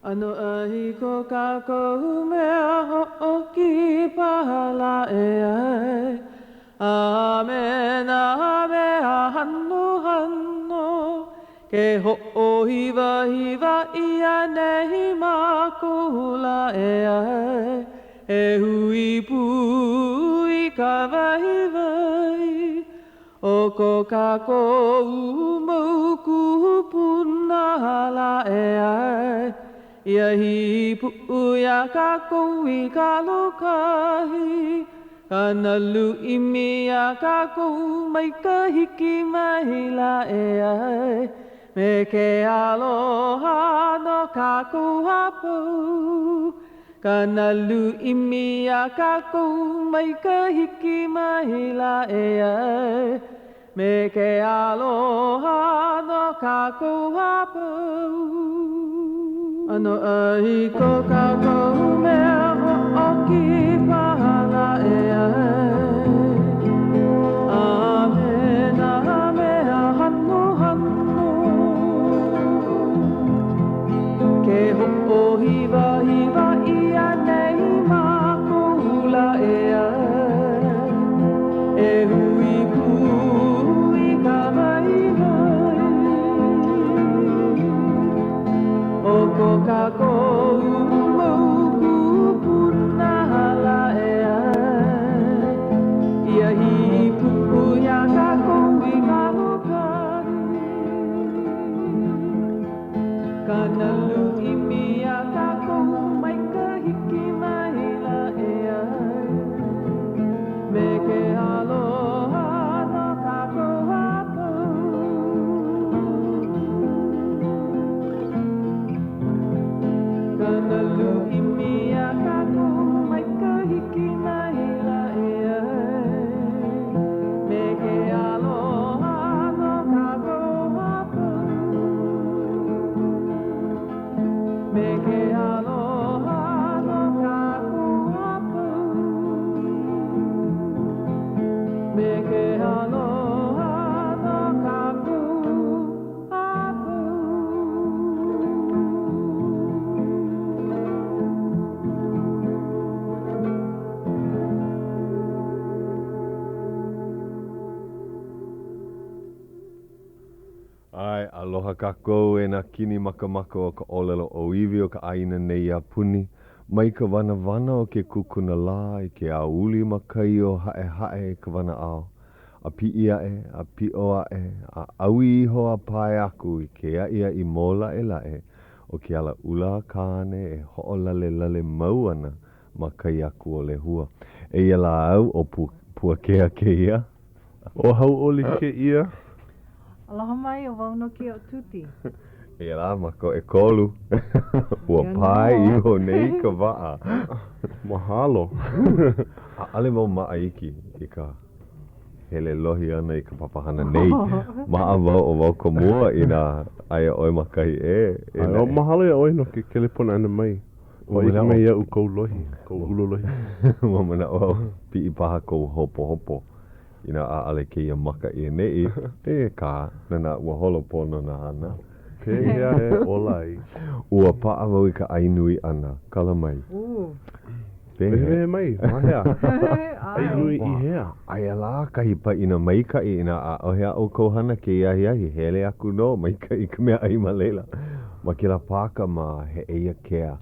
ʻAnoʻai ko kākou mea hoʻokipa lā ʻeā, A me nā mea hanohano, Ke hoʻohiwahiwa ʻia nei mākou lā ʻeā, E hui pū i ka waiwai O ko kākou mau kūpuna lā ʻeā, Ia hīpuʻu iā kākou i ka lōkahi, Ka nalu ʻimi iā kākou mai ka hiki mai lā ʻeā, Me ke aloha no kākou a pau. Ka nalu ʻimi iā kākou mai ka hiki mai lā ʻeā, Me ke aloha no kākou a pau. ʻAnoʻai ko kākou mea hoʻokipa lā ʻeā, A me nā mea hanohano. Ke hoʻohiwahiwa ʻia nei mākou lā ʻeā, E hui pū i ka waiwai O ko kākou mau kūpuna lā ʻeā, Ia hīpuʻu iā kākou i ka lōkahi. Ka nalu ʻimi iā kākou mai ka hiki mai lā ʻeā, Me ke aloha no kākou a pau. Ka nalu ʻimi iā kākou mai ka hiki mai lā ʻeā, Me ke aloha no kākou a pau. Me ke aloha no kākou a pau. Me ke aloha no kākou a pau. ʻAe, aloha kākou e nā kini makamaka o ka ʻōlelo ʻōiwi o ka ʻāina nei a puni, mai ka wanawana o ke kukuna lā i ke aouli ma kai o Haʻehaʻe i ka wanaʻao, a piʻi aʻe, a piʻo aʻe, a ʻaui iho a pae aku i ke aʻiaʻi mōlaʻelaʻe o ke ala ʻula a Kāne e hoʻolalelale mau ana ma kai aku o Lehua. Eia lā au, ʻo Puakea kēia. ʻO Hauʻoli kēia. Aloha mai, ʻo wau nō kēia ʻo Tuti. Eia lā mākou ʻekolu. Ua pae iho nei ka waʻa. Mahalo. ʻAʻole wau maʻa iki i ka hele lohi ʻana i ka papahana nei. Maʻa wau ʻo wau ka mua inā aia ʻoe ma kahi ʻē. ʻAe, mahalo iā ʻoe no ke kelepona ʻana mai. Hōʻike mai iaʻu kou lohi, kou ulu lohi. Ua manaʻo au, piʻi paha kou hopohopo inā ʻaʻole kēia maka i ʻaneʻi, akā, nānā ua holo pono nā hana. Pehea e ola ai? Ua paʻa wau i ka ʻai nui ʻana. Kala mai. Wehewehe mai, ma hea? ʻAi nui i hea? Aia lā kahi pāʻina maikaʻi inā ʻaʻohe a ʻoukou hana kēia ahiahi, hele aku nō, maikaʻi ka meaʻai ma laila. Ma kēlā pāka ma Heʻeia Kea.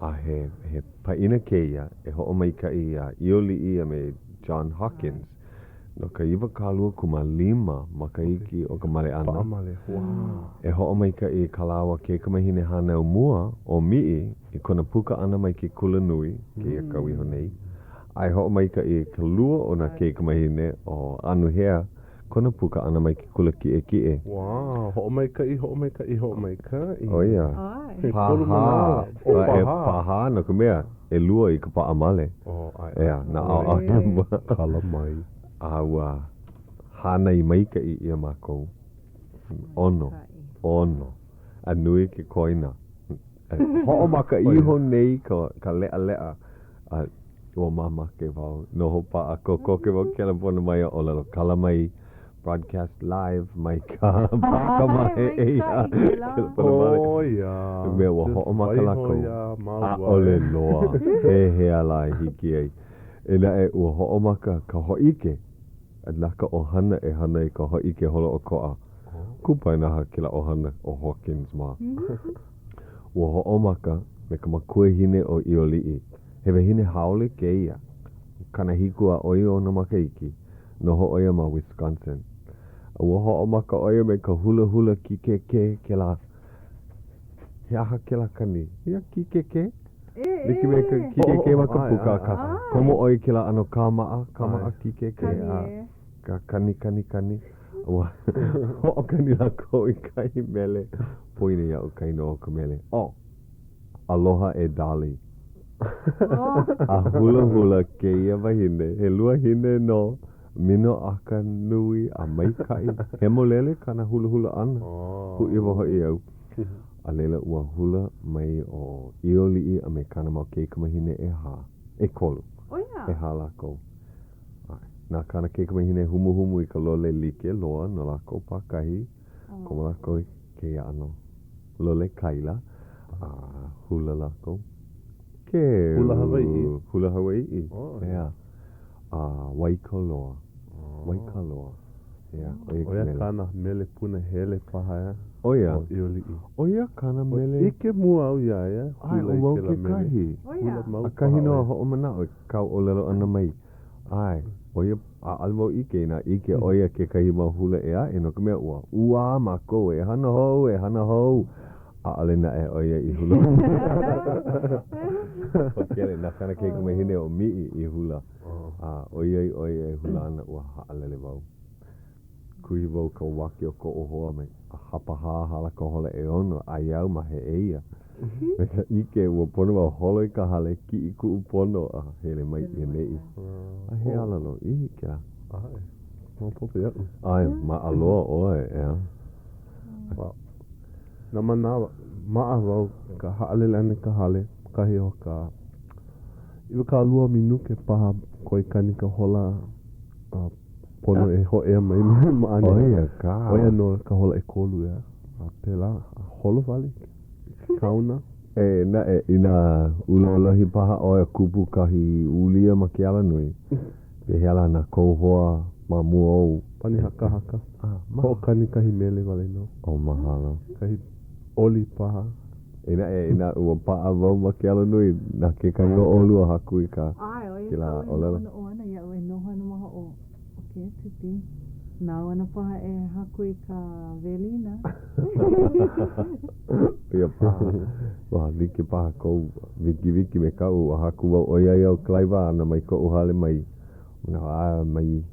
A he, he pāʻina kēia e hoʻomaikaʻi iā ʻIoliʻi a me John Hawkins no ka 25 makahiki o ka male ʻana. Paʻamale, wow. E hoʻomaikaʻi i kā lāua kaikamahine hānau mua, ʻo Miʻi, i kona puka ʻana mai ke kulanui, kēia kau iho nei, a e hoʻomaikaʻi i ka lua o nā kaikamahine, ʻo Anuhea, kona puka ʻana mai ke kula kiʻekiʻe. Wow, hoʻomaikaʻi, hoʻomaikaʻi, hoʻomaikaʻi. ʻO ia. ʻEkolu manawa. ʻO pahā. Pahā no ka mea, ʻelua i ka paʻa male. Oh, ʻae. ʻEā, nā ʻaoʻao. Kala mai. A ua hānai maikaʻi ʻia mākou. ʻOno. ʻOno. A nui ke koina. Hoʻomaka iho nei ka, ka leʻaleʻa. A ua mamake wau. Noho paʻa kokoke wau kelepona mai a ʻōlelo kala mai. Broadcast live mai ka pāka ma Heʻeia. Kelepona wale. ʻO ia. Mea ua hoʻomaka lākou. ʻAʻole loa. Pehea lā e hiki ai. E naʻe, ua hoʻomaka ka hōʻike. Na ka ʻohana e hana i ka hōʻike holoʻokoʻa. Kupaianaha kēlā ʻohana ʻo Hawkins mā. Ua hoʻomaka me ka makuahine ʻo ʻIoliʻi. He wahine haole kēia. 70 a ʻoi ona makahiki. Noho ʻo ia ma Wisconsin. A ua hoʻomaka ʻo ia me ka hulahula kīkēkē kēlā. He aha kēlā kani? Ia kīkēkē? Like me ka kīkēkē ma ka puka, akā, komo ʻoe i kēlā ʻano kāmaʻa, kāmaʻa kīkēkē, a ka kani, kani, kani. Ua hoʻokani lākou i kahi mele. Poina iaʻu ka inoa o ka mele. Oh! Aloha e Dolly. A hulahula kēia wahine, he luahine nō, minoʻaka nui a maikaʻi. Hemolele kāna hulahula ʻana. Pūʻiwa hoʻi au. A laila ua hula mai ʻo ʻIoliʻi a me kāna mau keikamahine ʻehā, ʻekolu, ʻehā lākou. ʻAe, na kāna keikamahine humuhumu i ka lole like loa no lākou pākahi, komo lākou i kēia ʻano lole kaila, a hula lākou. Ke Hula Hawaiʻi. Hula Hawaiʻi, ʻeā. A Waikoloa. Waikaloa. ʻEā, ʻo ia ʻO ia kāna mele punahele paha, ʻeā? ʻO ia. ʻO ʻIoliʻi. ʻO ia kāna mele. ʻIke mua au iā ia, hula i kēlā mele. Hula mau paha ʻAkahi nō a hoʻomanaʻo i kāu ʻōlelo ʻana mai. ʻAe, ʻo ia, ʻaʻole wau ʻike inā ʻike ʻo ia kekahi mau hula ʻē aʻe, no ka mea, ua ʻuā mākou, e hana hou, e hana hou. ʻAʻole naʻe ʻo ia i hula. Pakele, na kāna kaikamahine ʻo Miʻi i hula. A ʻoiai ʻo ia e hula ana, ua haʻalele wau. Kuhi wau ka wake o koʻu hoa me hapahā hala ka hola ʻeono, aia au ma Heʻeia. Me ka ʻike, ua pono wau holo i ka hale, kiʻi kuʻu pono a hele mai i ʻaneʻi. A he ala lōʻihi kēlā. ʻAe, maopopo iaʻu. ʻAe, maʻa loa ʻoe, ʻeā. Wow. Nā manawa, maʻa wau ka haʻalele ʻana i ka hale, kahi o ka 20 minuke paha koe kani ka hola a pono e hōʻea mai ma ʻaneʻi. ʻO ia kā. ʻO ia nō ka hola ʻekolu, ʻeā. A pēlā, a holo wale i ke kaona. E naʻe, inā ʻulolohi paha ʻoe a kupu kahi ulia ma ke alanui, pehea lā nā kou hoa ma mua ou? Pani hakahaka. Hoʻokani kahi mele wale nō. Oh, mahalo. Kahi oli paha. E naʻe, inā ua paʻa wau ma ke alanui, na kekahi o ʻolua haku i ka ʻAe, ʻo ia kēlā kaʻu e ʻōlelo. noʻonoʻo ana iaʻu e noho ana ma o ke tuti. Nāu ana paha e haku i ka welina. ʻO ia paha, ua like paha kou wikiwiki me kaʻu, ua haku wau ʻoiai au kalaiwa ana mai koʻu hale mai, a mai,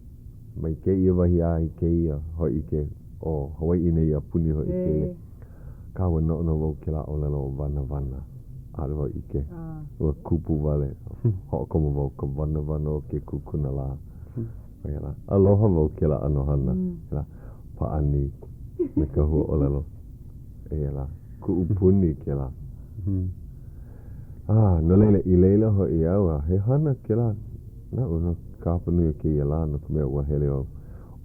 mai kēia wahi a i kēia hōʻike o Hawaiʻi nei a puni hoʻi kēia. Akā ua noʻonoʻo wau kēlā ʻōlelo wanawana, ʻaʻole wau ʻike. Ua kupu wale, hoʻokomo wau ka wanawana o ke kukuna lā. ʻO ia lā. Aloha wau kēlā ʻano hana, kēlā pāʻani me ka huaʻōlelo. Eia lā, kuʻu puni kēlā. Ah, no laila, i laila hoʻi au, a he hana kēlā naʻu no ka hapanui o kēia lā, no ka mea ua hele au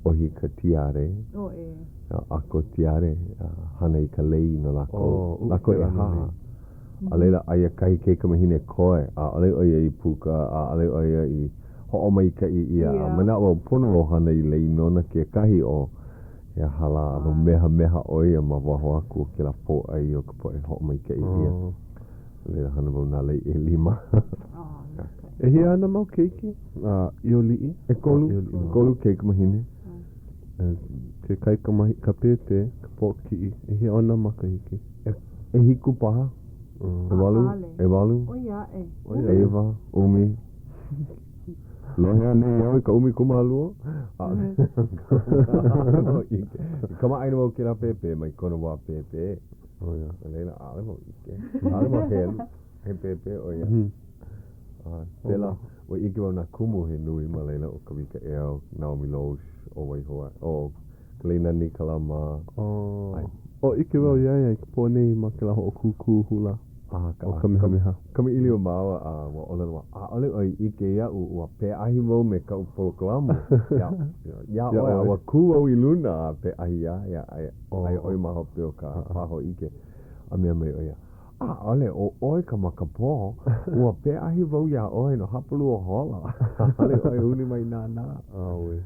ʻohi ka tiare, ʻako tiare, hana i ka lei no lākou, lākou ʻehā. A laila, aia kahi kaikamahine koe, ʻaʻole ʻo ia i puka, ʻaʻole ʻo ia i hoʻomaikaʻi ʻia. A manaʻo au pono wau hana i lei nona kekahi o he aha lā, ʻano mehameha ʻo ia ma waho aku o kēlā pōʻai o ka poʻe hoʻomaikaʻi ʻia. A laila, hana wau nā lei ʻelima. ʻEhia āna mau keiki a ʻIoliʻi? ʻEkolu, ʻekolu kaikamahine. Ke kaikamahi, ka pēpē, ka pōkiʻi, ʻehia ona makahiki? ʻEhiku paha, ʻewalu, ʻewalu, ʻeiwa, ʻumi. Lohe anei au i ka ʻumikūmālua? ʻAʻole. I kamaʻāina wau kēlā pēpē mai kona wā pēpē. No laila, ʻaʻole wau ʻike. ʻAʻole wau helu. He pēpē ʻo ia. Pēlā, ua ʻike wau nā kumu he nui ma laila ʻo Kawika Eo, Naomi Loesch, ʻo Waihoa, ʻo Kaleinani Kalama. ʻO, ʻike wau iā ia i ka pō nei ma kēlā hoʻokūkū hula. A, o Kamehameha. Kamaʻilio māua a ua ʻōlelo wau, ʻaʻole ʻoe i ʻike iaʻu, ua peʻahi wau me kaʻu polokalamu. Iā, iā ʻoe, a ua kū au i luna a peʻahi iā ia, aia ʻoe ma hope o ka pā hōʻike. A mea mai ʻo ia, ʻAʻole, ʻo ʻoe ka makapō, ua peʻahi wau iā ʻoe no hapalua hola, ʻaʻole ʻoe huli mai nānā. ʻAue.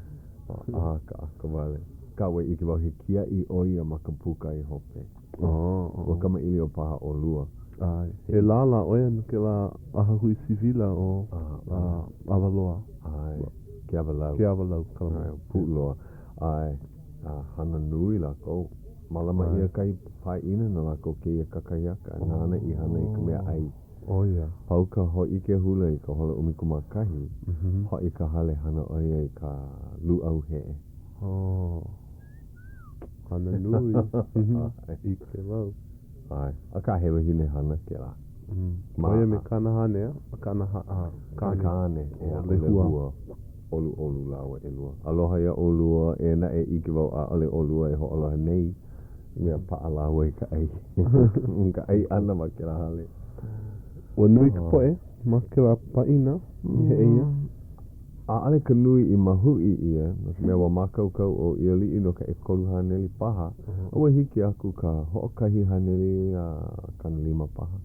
ʻAkaʻaka wale. Akā ua ʻike wau he kiaʻi ʻo ia ma ka puka i hope. Ua kamaʻilio paha ʻolua. ʻAe. He lālā ʻo ia no kēlā ʻahahui sivila o Awaloa. ʻAe. Keawalau. Keawalau, kala. ʻAe, Puʻuloa. ʻAe. A hana nui lākou. Mālama ʻia kahi pāʻina na lākou kēia kakahiaka nāna i hana i ka mea ʻai. ʻO ia. Pau ka hōʻike hula i ka hola 11, hoʻi i ka hale hana ʻo ia i ka lūʻau heʻe. Oh. Hana nui. ʻIke wau. ʻAe. Akā he wahine hana kēlā. ʻO ia me kāna hane, kāna kāne. Kāne, ʻeā, ʻo Lehua. ʻOluʻolu lāua ʻelua. Aloha iā ʻolua, eia naʻe ʻike wau ʻaʻole ʻolua e hoʻolohe nei, i mea paʻa lāua i ka ʻai, ka ʻai ʻana ma kēlā hale. Ua nui ka poʻe ma kēlā pāʻina i Heʻeia. ʻAʻole ka nui i mahuʻi ʻia, no ka mea ua mākaukau ʻo ʻIoliʻi no ka 300 paha, a ua hiki aku ka 150 paha.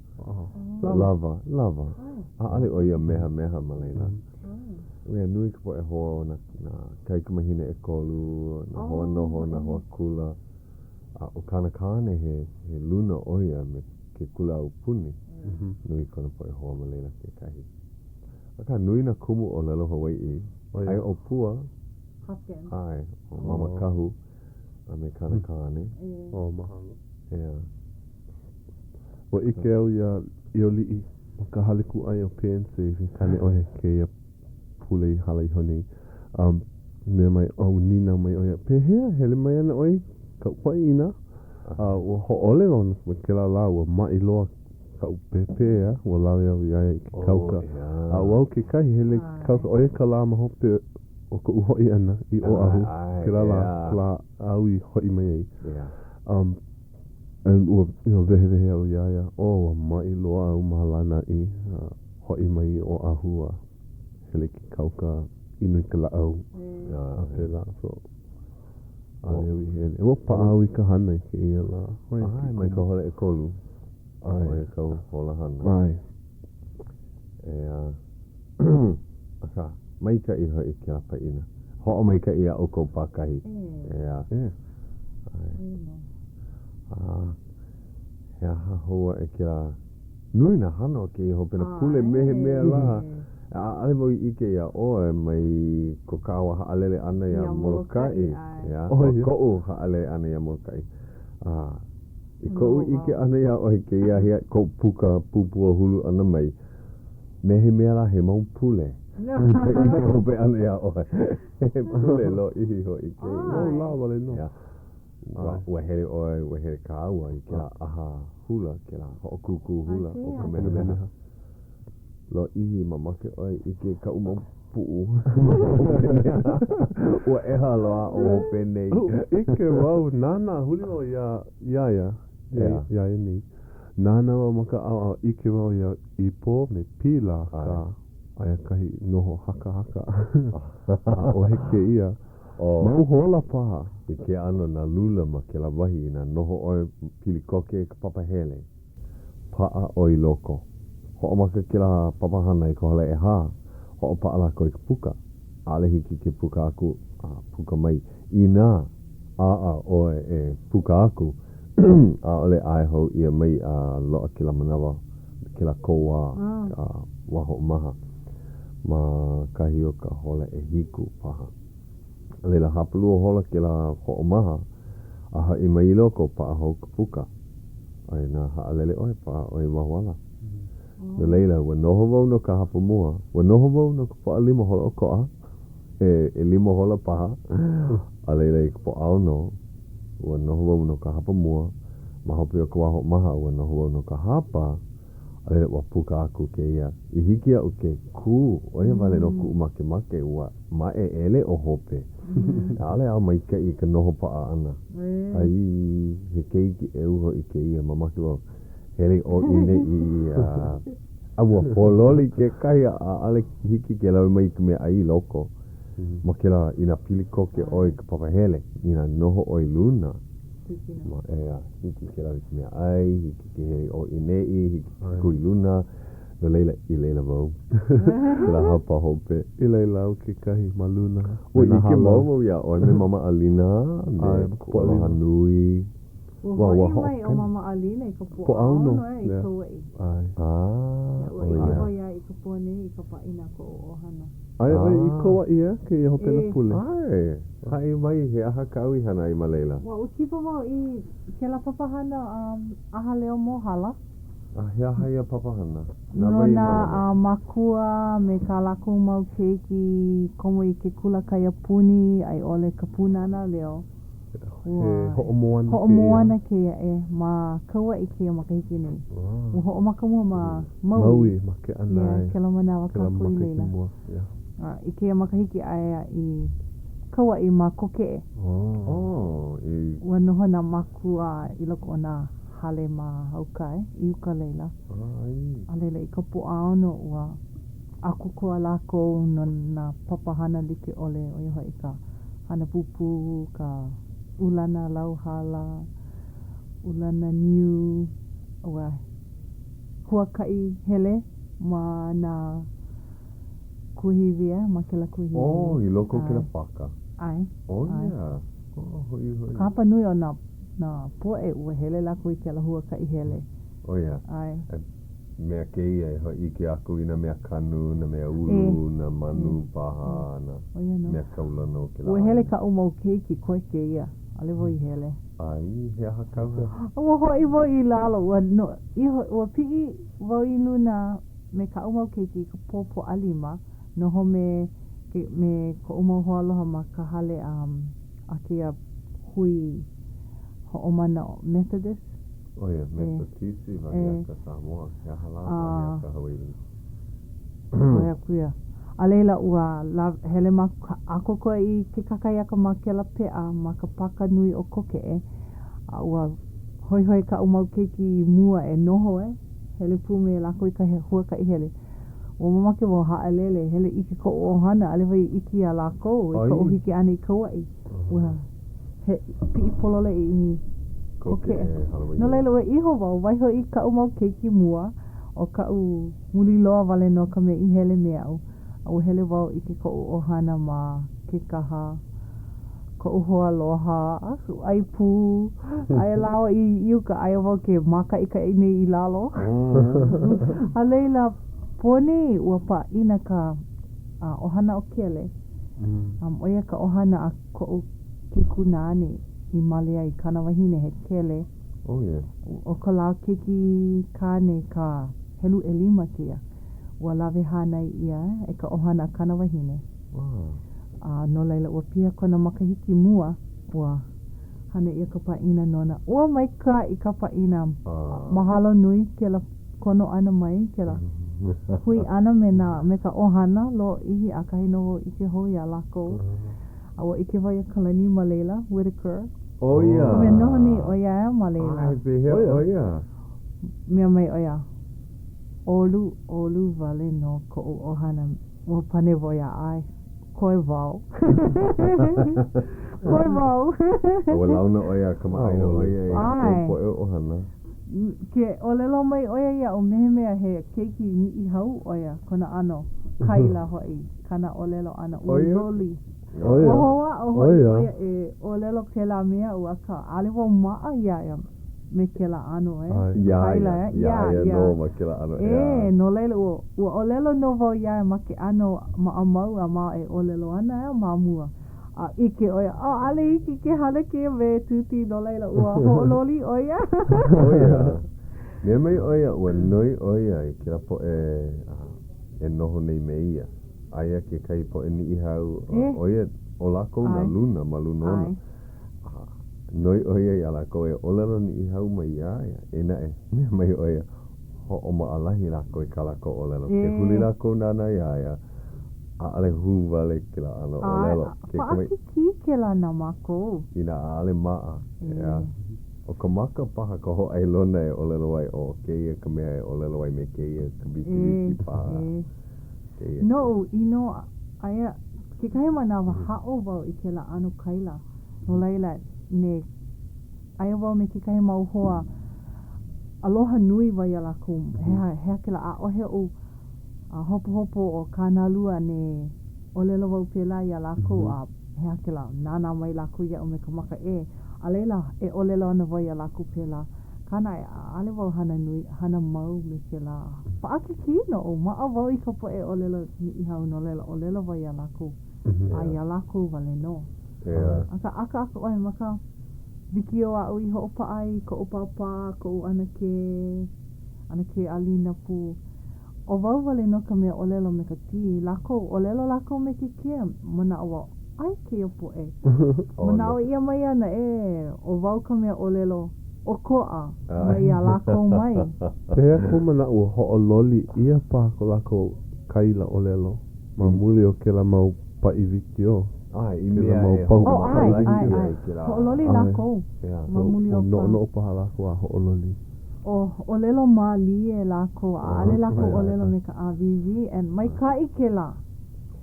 Lawa, lawa. ʻAʻole ʻo ia mehameha ma laila. Mea nui ka poʻe hoa o nā, nā kaikamahine ʻekolu, nā hoa noho, nā hoa kula. A ʻo kāna kāne he, he luna ʻo ia me ke kula aupuni. Nui kona poʻe hoa ma laila kekahi. Akā, nui nā kumu ʻōlelo Hawaiʻi. Aia ʻo Pua. Hopkins. ʻAe, ʻo Mama Kahu a me kāna kāne. Oh, mahalo. ʻEā. Ua ʻike au iā ʻIoliʻi ma ka hale kūʻai o Pan Save i Kāneʻohe kēia pule i hala iho nei. A mea mai, a ua nīnau mai ʻo ia, Pehea, hele mai ana ʻoe i kaʻu paʻina? A ua hōʻole wau no kēlā lā, ua maʻi loa kaʻu pēpē, a ua lawe au iā ia i ke kauka. A wau kekahi hele i ke kauka, ʻo ia ka lā ma hope o koʻu hoʻi ʻana i Oʻahu, kēlā lā, ka lā āu i hoʻi mai ai. Um, and ua, you know, wehewehe au iā ia, oh, ua maʻi loa au ma Lānaʻi, a hoʻi mai i Oʻahu a hele i ke kauka, inu i ka lāʻau, a pēlā, so. ʻAʻole au i hele. Ua paʻa au i ka hana i kēia lā. ʻAe, mai ka hola ʻekolu. ʻAe. ʻO ia kāu hola hana. ʻAe. ʻEā. Akā, maikaʻi hoʻi kēlā paʻina. Hoʻomaikaʻi iā ʻoukou pākahi. ʻEā. ʻE. ʻAe. A, he aha hou aʻe kēlā? Nui nā hana o kēia hopena pule me he mea lā, ʻaʻole wau i ʻike iā ʻoe mai ko kāua haʻalele ʻana iā Molokaʻi, ʻeā, ʻo koʻu haʻalele ʻana iā Molokaʻi. A i koʻu ʻike ʻana iā ʻoe kēia ahiahi, koʻu puka pūpū hulu ʻana mai, me he mea lā he mau pule ka ʻike hope ʻana iā ʻoe. He pule lōʻihi hoʻi kēia. Mau lā wale nō. Ua, ua hele ʻoe, ua hele kāua i kēlā ʻaha hula, kēlā hoʻokūkū hula o Kamehameha. Lōʻihi, mamake ʻoe i ʻike i kaʻu mau puʻu ma hope nei. Ua ʻeha loa ʻo hope nei. ʻIke wau, nānā, huli wau iā, iā ia, iā, iā ia nei. Nānā wau ma ka ʻaoʻao, ʻike wau iā Ipo me Pila, akā, aia kahi noho hakahaka. ʻAʻohe kēia. Mau hola paha. I ke ʻano nā lula ma kēlā wahi inā noho ʻoe pili koke i ka papahele, paʻa ʻoe i loko. Hoʻomaka kēlā papahana i ka hola ʻehā, hoʻopaʻa lākou i ka puka. ʻAʻole hiki ke puka aku a puka mai. Inā ʻaʻa ʻoe e puka aku, ʻaʻole ʻae hou ʻia mai a loaʻa kēlā manawa, kēlā kōwā, ka wā hoʻomaha ma kahi o ka hola ʻehiku paha. A laila, hapalua hola kēlā hoʻomaha, a hoʻi mai i loko, paʻa hou ka puka. A inā haʻalele ʻoe, paʻa ʻoe i waho ala. No laila, ua noho wau no ka hapa mua. Ua noho wau no ka Pōʻalima holoʻokoʻa, he ʻelima hola paha. A laila, i ka Pōʻaono, ua noho wau no ka hapa mua. Ma hope o ka wā hoʻomaha, ua noho wau no ka hapa. A laila, ua puka aku kēia. I hiki iaʻu ke kū, ʻo ia wale nō kuʻu makemake, ua maʻeʻele ʻo hope. ʻAʻole au maikaʻi i ka noho paʻa ʻana. Ai, he keiki ʻeu hoʻi kēia, mamake wau. Hele ʻo ʻineʻi a a ua pōloli kekahi a ʻaʻole hiki ke lawe mai i ka meaʻai i loko. Ma kēlā, inā pili koke ʻoe i ka papahele, inā noho ʻoe i luna, ma ʻeā, hiki ke lawe i ka meaʻai, hiki ke hele ʻo ʻineʻi, hiki ke kū i luna. No laila, i laila wau. Kēlā hapa hope. I laila au kekahi ma luna. Ua ʻike mau wau iā ʻoe me Mama ʻAlina, me Kuʻualoha Nui. Ua hoʻi mai ʻo Mama ʻAlina i ka Pōʻaono e i Kauaʻi. ʻAe. Ah, ʻo ia. Ua ʻike wau iā ia i ka pō nei i ka pāʻina a koʻu ʻohana. Aia ʻoe i Kauaʻi ē kēia hopena pule. ʻAe. Haʻi mai, he aha kāu i hana ai ma laila? Ua ua kipa wau i kēlā papahana ʻAha Leo Mōhala. A he aha ia papahana? Na wai i mālama? No nā mākua me kā lākou mau keiki komo i ke kula kaiapuni a i ʻole ka Pūnana Leo. He hoʻomoana kēia. Hoʻomoana kēia e ma Kauaʻi kēia makahiki nei. Ua hoʻomaka mua ma Maui. Maui, ma Keʻanae. Yeah, kēlā manawa kākou i laila. Yeah. A i kēia makahiki aia i Kauaʻi ma Kokeʻe. Oh, i. Ua noho nā mākua i loko o nā hale ma uka e, i uka laila. Ai. A laila i ka Pōʻaono ua ʻākoakoa lākou no nā papahana like ʻole, ʻo ia hoʻi ka hana pūpū, ka ulana lauhala, ulana niu, ua huakaʻi hele ma nā kuahiwi, e, ma kēlā kuahiwi. Oh, i loko o kēlā pāka. ʻAe. Oh, yeah. Oh, hoihoi. Ka hapa nui o nā, nā poʻe ua hele lākou i kēlā huakaʻi hele. Oh, yeah. ʻAe. Mea kēia e hōʻike aku i nā mea kanu, nā mea ulu, nā manu paha, nā mea kaulana o kēlā ʻāina. Ua hele kaʻu mau keiki koe kēia, ʻaʻole wau i hele. ʻAe, he aha kāu hana? Ua hoʻi wau i lalo, ua no, iho, ua piʻi wau i luna me kaʻu mau keiki i ka pō Pōʻalima, noho me, me koʻu mau hoaaloha ma ka hale a kēia hui hoʻomana Methodist. ʻO ia, Metotisi, wahi a ka Samoa, he aha lā, wahi a ka Hawaiʻi. Wahi aku ia. A laila, ua hele mākou ʻākoakoa i ke kakahiaka ma kēlā peʻa ma ka pāka nui o Kokeʻe, a ua hoihoi kaʻu mau keiki i mua e noho e hele pū me lākou i ka huakaʻi hele. Ua mamake wau haʻalele, hele ʻike koʻu ʻohana, ʻaʻole wau i ʻike iā lākou i koʻu hiki ʻana i Kauaʻi. Ua he piʻi pololei i Kokeʻe. No laila, ua iho wau, waiho i kaʻu mau keiki mua, ʻo kaʻu muli loa wale nō ka mea i hele me aʻu, a ua hele wau ʻike koʻu ʻohana ma Kekaha, koʻu hoaaloha, a ʻai pū, aia lāua i uka, aia wau ke mākaʻikaʻi nei i lalo. A laila, pō nei, ua pāʻina ka ʻohana o Kele, ʻo ia ka ʻohana a koʻu keikūnāne i male ai, kāna wahine he Kele. Oh yeah. ʻO ko lāua keiki kāne ka helu ʻelima kēia. Ua lawe hānai ʻia e ka ʻohana a kāna wahine. Wow. A no laila, ua piha kona makahiki mua, ua hana ʻia ka pāʻina nona. Ua maikaʻi ka pāʻina. Mahalo nui kēlā kono ʻana mai, kēlā hui ʻana me nā, me ka ʻohana lōʻihi, ʻakahi nō wau ʻike hou iā lākou. A ua ʻike wau iā Kalani ma laila, Whitaker. ʻO ia. Ka mea noho nei ʻo ia ma laila. ʻAe, pehea ʻo ia? Mea mai ʻo ia, ʻolu, ʻolu wale nō koʻu ʻohana. Ua pane wau iā ia, ʻae, koe wau. Koe wau. A ua launa ʻo ia, kamaʻāina ʻo ia i kou poʻe ʻohana. Ke ʻōlelo mai ʻo ia iaʻu me he mea he keiki Niʻihau ʻo ia kona ʻano, kaila hoʻi kāna ʻōlelo ʻana, ua loli. Ua hoʻāʻo hoʻi ʻo ia e ʻōlelo kēlā me aʻu, akā, ʻaʻole wau maʻa iā ia me kēlā ʻano, e. Iā ia, iā ia nō ma kēlā ʻano, ʻeā. E, no laila, ua, ua ʻōlelo nō wau iā ia ma ke ʻano maʻamau a ma e ʻōlelo ana e ma mua. A ʻike ʻo ia, oh, ʻaʻole hiki ke hana kēia me Tūtī, no laila, ua hoʻololi ʻo ia. ʻO ia. Mea mai ʻo ia, ua noi ʻo ia i kēlā poʻe e noho nei me ia. Aia kekahi poʻe Niʻihau, ʻo ia, ʻo lākou nā luna ma luna ona. A noi ʻo ia iā lākou e ʻōlelo Niʻihau mai iā ia. Eia naʻe, mea mai ʻo ia, hoʻomaʻalahi lākou i kā lākou ʻōlelo. Ke huli lākou nānā iā ia, ʻaʻole hū wale kēlā ʻano ʻōlelo. Paʻakikī kēlā na mākou. Inā ʻaʻole maʻa, ʻeā. ʻO ka maka paha ka hōʻailona e ʻōlelo ai, ʻo kēia ka mea e ʻōlelo ai me kēia, ka wikiwiki paha. ʻE. Kēia. Noʻu, you know, aia kekahi manawa haʻo wau i kēlā ʻano kaila. No laila, ne aia wau me kekahi mau hoa, aloha nui wau iā lākou. He aha, he aha kēlā, ʻaʻohe oʻu a hopohopo o kānālua ne ʻōlelo wau pēlā iā lākou a he aha kēlā, nānā mai lākou iaʻu me ka maka ʻē, a laila e ʻōlelo ana wau iā lākou pēlā. Akā naʻe, ʻaʻole wau hana nui, hana mau me kēlā. Paʻakikī noʻu, maʻa wau i ka poʻe ʻōlelo Niʻihau no laila ʻōlelo wau iā lākou, a iā lākou wale nō. Akā, akaaka ʻoe ma ka wikiō aʻu i hoʻopaʻa ai i koʻu pāpā, koʻu ʻanakē, ʻanakē Alina pū. ʻO wau wale nō ka mea ʻōlelo me ka T. Lākou, ʻōlelo lākou me ke K. Manaʻo wau, ʻai kēia poʻe. Manaʻo ʻia mai ana, ē, ʻo wau ka mea ʻōlelo ʻokoʻa mai iā lākou mai. Pehea kou manaʻo ua hoʻololi ʻia paha ko lākou kaila ʻōlelo ma muli o kēlā mau paʻi wikiō? ʻAe, i Kēlā mea mau e pahu Oh, ʻae, paʻi ʻae, wikiō. ʻae. Hoʻololi lākou ma muli o ka. Noʻonoʻo paha lākou a hoʻololi. Oh, ʻōlelo mālie lākou, ʻaʻole lākou ʻōlelo me ka ʻāwīwī, and maikaʻi kēlā.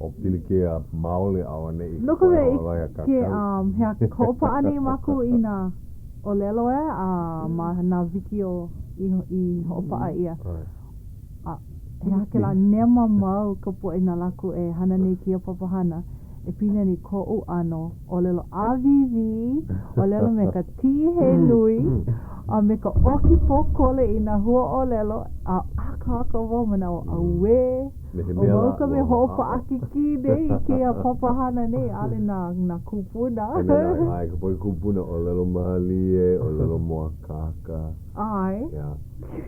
O pilikia maoli auaneʻi No ka ka mea, poʻe hoʻolohe i a ke, kākau. um, he aha, hoʻopaʻa nei mākou i nā ʻōlelo e, a ma nā wikiō i, i hoʻopaʻa ʻia. A he aha kēlā, nema mau ka poʻe na lākou e hana nei i kēia papahana e pili ana i koʻu ʻano ʻōlelo ʻāwīwī, ʻōlelo me ka T he nui, a me ka ʻoki pōkole i nā huaʻōlelo, a akāka wau manaʻo, auē, Me he ʻo mea wau lā, ka ua mea hoʻāʻo. hoʻopaʻakikī nei i kēia papahana nei, ʻaʻole nā, nā kūpuna. E nā, ʻae, ka poʻe kūpuna ʻōlelo mālie, ʻōlelo mōakāka. ʻAe. Yeah.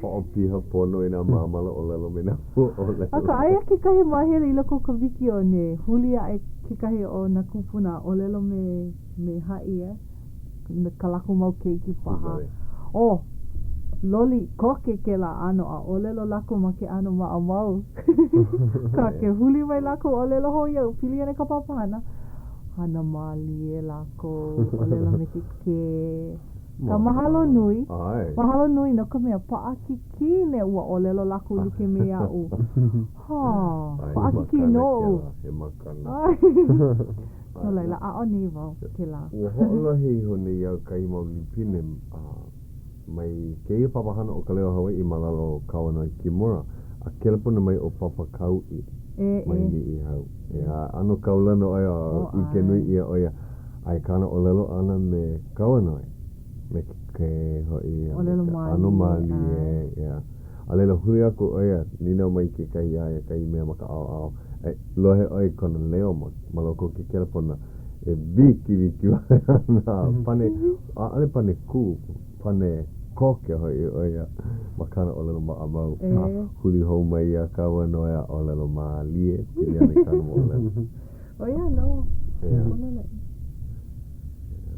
Hoʻopiha pono i nā māmala ʻōlelo me nā huaʻōlelo. Akā, aia kekahi māhele i loko o ka wikiō ne huli aʻe kekahi o nā kūpuna ʻōlelo me, me haʻi, e, me kā lākou mau keiki paha. Oh, loli koke kēlā ʻano a ʻōlelo lākou ma ke ʻano maʻamau. Akā, ke huli mai lākou ʻōlelo hou iaʻu pili ana i ka papahana, hana mālie lākou, ʻōlelo me ke K. Ka mahalo nui. Mahalo nui no ka mea paʻakikī ne ua ʻōlelo lākou like me aʻu. Hā, paʻakikī noʻu. He makana. No laila, aʻo nei wau kēlā. Ua hoʻolohe iho nei au kahi mau lipine mai kēia papahana ʻo Ka Leo Hawaiʻi ma lalo o Kauanoe Kimura, a kelepona mai ʻo Papa Kauʻi mai Niʻihau. ʻEā, ʻano kaulana ʻo ia, ʻike nui ʻia ʻo ia. A i kāna ʻōlelo ʻana me Kauanoe, me ke K hoʻi, a me ka ʻano mālie, ʻeā. A laila huli aku ʻo ia, nīnau mai kekahi iā ia kahi mea ma ka ʻaoʻao, e lohe ʻoe i kona leo ma, ma loko o ke kelepona, e wikiwiki wale ana, a pane, ʻaʻole pane kū, pane koke hoʻi ʻo ia ma kāna ʻōlelo maʻamau, a huli hou mai iā Kauanoe a ʻōlelo mālie, pili ana i kāna moʻolelo. ʻO ia nō. ʻEā.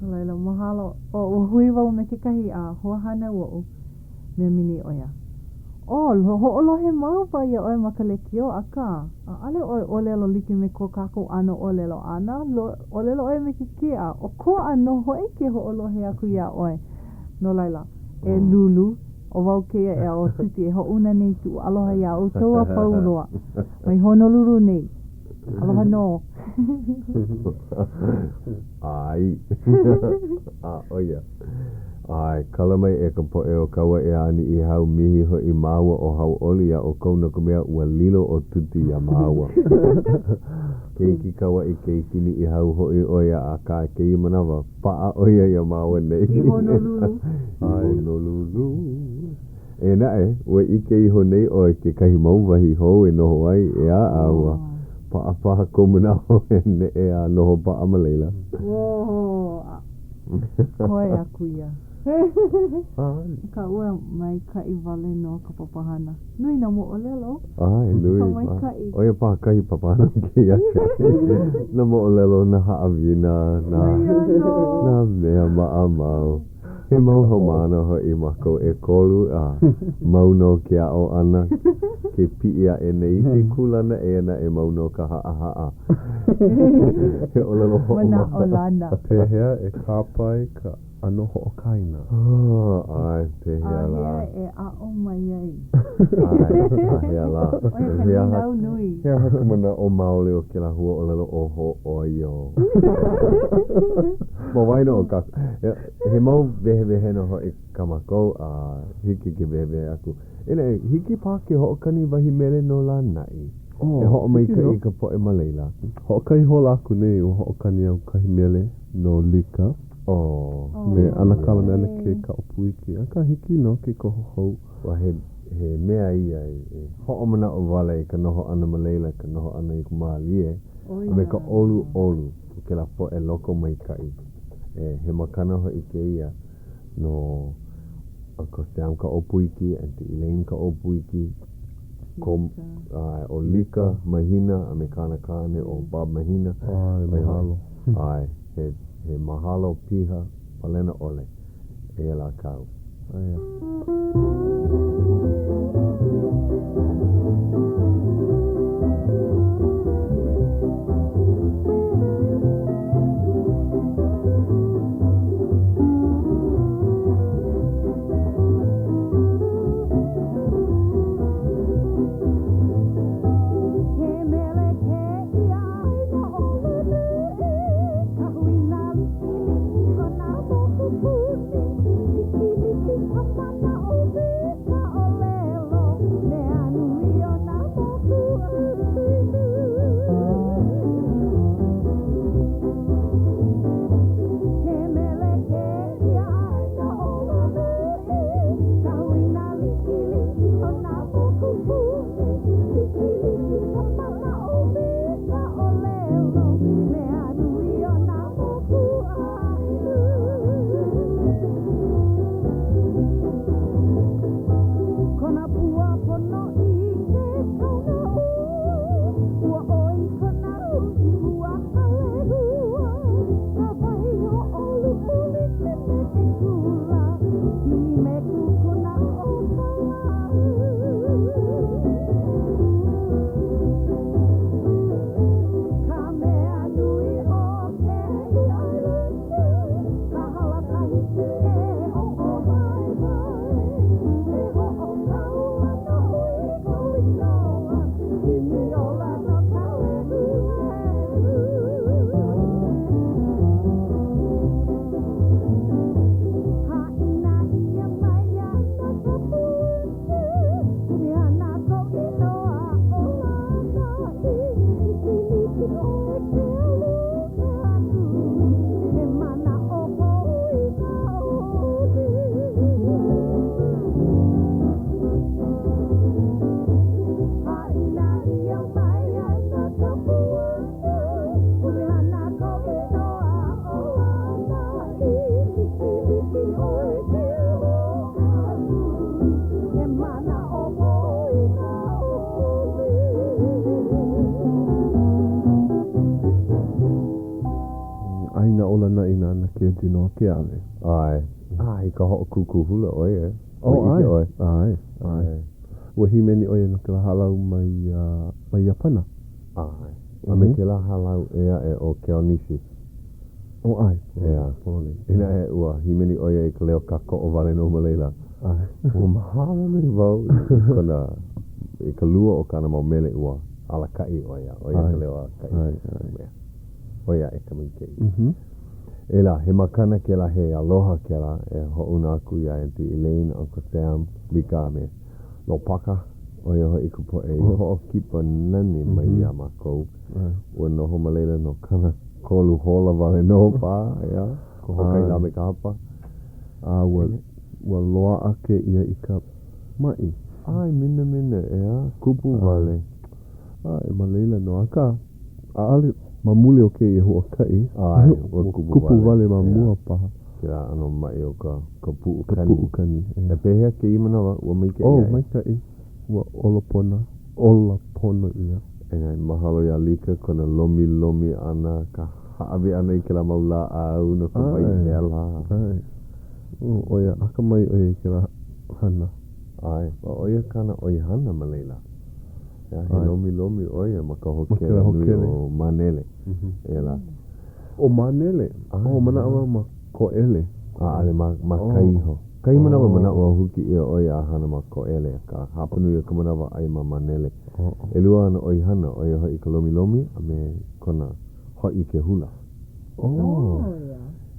No laila, mahalo. ʻO, ua hui wau me kekahi a hoahānau oʻu, mea mini ʻo ia. ʻO, hoʻolohe mau wau iā ʻoe ma ka lekiō, akā, ʻaʻole ʻoe ʻōlelo like me ko kākou ʻano ʻōlelo ʻana, ʻōlelo ʻoe me ke K a ʻokoʻa nō hoʻi ke hoʻolohe aku iā ʻoe. No laila, e Lulu, ʻo wau kēia ʻeā ʻo Tuti e hoʻouna nei i kuʻu aloha iā ʻoukou a pau loa. Mai Honolulu nei. Aloha nō. ʻAe. A, ʻo ia. ʻAe, kala mai e ka poʻe o Kauaʻi a Niʻihau, mihi hoʻi māua ʻo Hauʻoli iā ʻoukou no ka mea ua lilo ʻo Tuti iā māua. Keiki Kauaʻi, keiki Niʻihau hoʻi ʻo ia, akā kēia manawa, paʻa ʻo ia iā māua nei. I Honolulu. I Honolulu. Eia naʻe, ua ʻike iho nei ʻoe kekahi mau wahi hou e noho ai, ʻeā, a ua paʻa paha kou manaʻo e neʻe a noho paʻa ma laila. Whoa, koe aku ia. Akā ua maikaʻi wale nō ka papahana. Nui nā moʻolelo. ʻAe, nui. Ka maikaʻi. ʻO ia paha kahi papahana o kēia kahi. Nā moʻolelo, nā haʻawina, nā, nā mea maʻamau. He mau haumāna hoʻi mākou ʻekolu a mau nō ke aʻo ʻana ke piʻi aʻe nei i ke kūlana eia naʻe mau nō ka haʻahaʻa. He ʻōlelo hoʻomana. Manaʻolana. Pehea e kāpae ka ʻano hoʻokaena. ʻAe, pehea lā? A hea e aʻo mai ai? ʻAe, a hea lā? ʻO ia ka He aha, nīnau nui. he aha ka manaʻo maoli o kēlā huaʻōlelo ʻo hōʻoio? Ma waena o kākou, he mau wehewehena hoʻi kā mākou a hiki ke wehewehe aku. Inā hiki paha ke hoʻokani wahi mele no Lānaʻi. Oh, E hoʻomaikaʻi hiki nō. i ka poʻe ma laila. Hoʻokahi hola aku nei, ua hoʻokani au kahi mele no Lika. Oh. Me ʻAnakala me ʻAnakē Kaʻōpūiki. Akā hiki nō ke koho hou. Ua he, he mea ia e hoʻomanaʻo wale i ka noho ʻana ma laila, ka noho ʻana i ka mālie, a me ka ʻoluʻolu o kēlā poʻe lokomaikaʻi. E, he makana hoʻi kēia no Uncle Sam Kaʻōpūiki, Aunty Elaine Kaʻōpūiki, ko, ʻae, ʻo Lika Mahina a me kāna kāne ʻo Bob Mahina. ʻAe, mahalo. ʻAe, he, he mahalo piha palena ʻole. Eia lā kāu. Aia. He mele kēia ʻāina ʻo Lānaʻi, ka huina liʻiliʻi o nā mokupuni. Liʻiliʻi ka manaʻo me ka ʻōlelo, mea nui o nā mokuʻāina. He mele kēia ʻāina ʻo Lānaʻi, ka huina liʻiliʻi o nā mokupuni. Liʻiliʻi ka manaʻo me ka ʻōlelo, mea nui o nā mokuʻāina. Kona pua ponoʻī ke kaona ua, ua ʻoi kona uʻi mua ka lehua. Ka wahi hoʻoluʻu like me ke kula, pili me kukuna o ka lāʻau. Ka mea nui o kēia ʻailana, ka hala kahiki e hoʻowaiwai, e hoʻokaulana ʻoe i kou inoa, ʻimi ola no ka lehulehu. Haʻina ʻia mai ana ka puana, Pumehana kou inoa ʻo Lānaʻi, Liʻiliʻi ʻoe ke aloha nui, he manaʻo poina ʻole. Haʻina ʻia mai ana ka puana, Pumehana kou inoa ʻo Lānaʻi, Liʻiliʻi ʻoe ke aloha nui, he manaʻo poina ʻole. ʻĀina ʻo Lānaʻi na ʻAnakē Genoa Keawe. ʻAe. ʻAe, i ka hoʻokūkū hula ʻo ia. Oh, Ua ʻike ʻae. ʻoe. ʻAe, ʻae. Ua hīmeni ʻo ia no kēlā hālau mai, mai Iāpana. ʻAe. A me kēlā hālau ʻē aʻe ʻo Keonisi. Oh, ʻae. ʻEā. Pololei. Inā e ua hīmeni ʻo ia i ka leo kākoʻo wale nō ma laila. ʻAe. Ua mahalo nui wau i kona, i ka lua o kāna mau mele ua alakaʻi ʻo ia, ʻo ia ka leo alakaʻi. ʻAe, ʻae. Mea. ʻOi aʻe ka maikaʻi. E lā, he makana kēlā, he aloha kēlā e hoʻouna aku iā Aunty Elaine, Uncle Sam, Lika a me Lopaka, ʻo ia hoʻi ka poʻe i hoʻokipa nani mai iā mākou. Ua noho ma laila no 30 hola wale nō paha, ʻeā, ko hoʻokahi lā me ka hapa. A ua, ua loaʻa kēia i ka maʻi. ʻAe, minamina, ʻeā, kupu wale. ʻAe, ma laila nō, akā, ʻaʻole ma muli o kēia huakaʻi, ʻAe, ua kupu wale ma mua paha. Kēlā ʻano maʻi o ka, ka puʻukani. Ka puʻukani, ʻeā. A pehea kēia manawa, ua maikaʻi Oh, aʻe? maikaʻi. Ua olopona, ola pono ia. E mahalo iā Lika kona lomilomi ʻana, ka hāʻawi ʻana i kēlā mau lāʻau no ka wai wela. ʻAe, ʻae. ʻO ia, akamai ʻo ia i kēlā hana. ʻAe, ʻo ia kāna ʻoihana ma laila. He lomilomi ʻo ia ma ka hōkele nui o Mānele. Ea lā. ʻO Mānele? Oh, manaʻo wau ma Koʻele. ʻAʻole ma, ma kai iho. Kahi manawa manaʻo au huki ʻia ʻo ia a hana ma Koʻele, akā hapanui o ka manawa aia ma Mānele. ʻElua āna ʻoihana, ʻo ia hoʻi ka lomilomi a me kona hōʻike hula. Oh,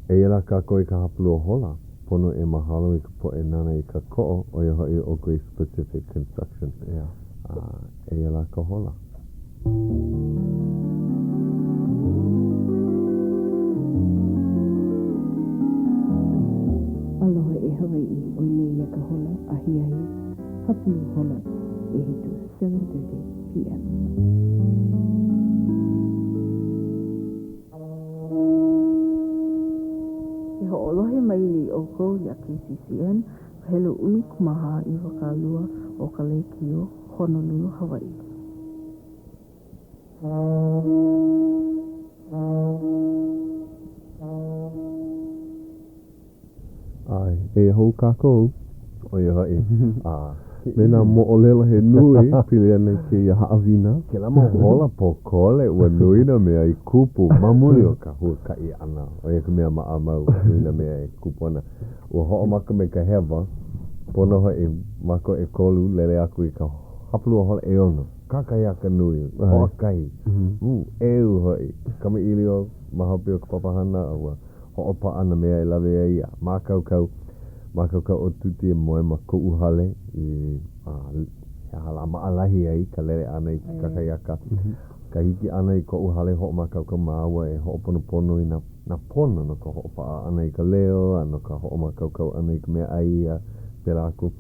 Eia lā kākou i ka hapalua hola, pono e mahalo i ka poʻe nāna i kākoʻo, ʻo ia hoʻi ʻo Grace Pacific Construction. A eia lā ka hola. Aloha e Hawaiʻi, ʻoi nei ia ka hola ahiahi hapalua hola ʻehiku, 7:30 PM. Ke hoʻolohe mai nei ʻoukou iā KCCN, ka helu 14 20 o ka lēkiō Honolulu, Hawaiʻi. ʻAe, eia hou kākou. ʻO ia hoʻi, a. Me nā moʻolelo he nui pili ana i kēia haʻawina. Kēlā mau hola pōkole, ua nui nā mea i kupu ma muli o ka huakaʻi ʻana. ʻO ia ka mea maʻamau, nui nā mea e kupu ana. Ua hoʻomaka me ka hewa, pono hoʻi mākou ʻekolu lele aku i ka hapalua hola ʻeono. Kakahiaka nui, hoʻokahi, ʻeu hoʻi, kamaʻilio ma hope o ka papahana, a ua hoʻopaʻa nā mea e lawe ai a mākaukau, mākaukau ʻo Tuti e moe ma koʻu hale i, a, he aha lā, maʻalahi ai ka lele ʻana i ke kakahiaka. Ka hiki ʻana i koʻu hale hoʻomākaukau māua e hoʻoponopono i nā, nā pono no ka hoʻopaʻa ʻana i ka leo a no ka hoʻomākaukau ʻana i ka meaʻai a pēlā aku.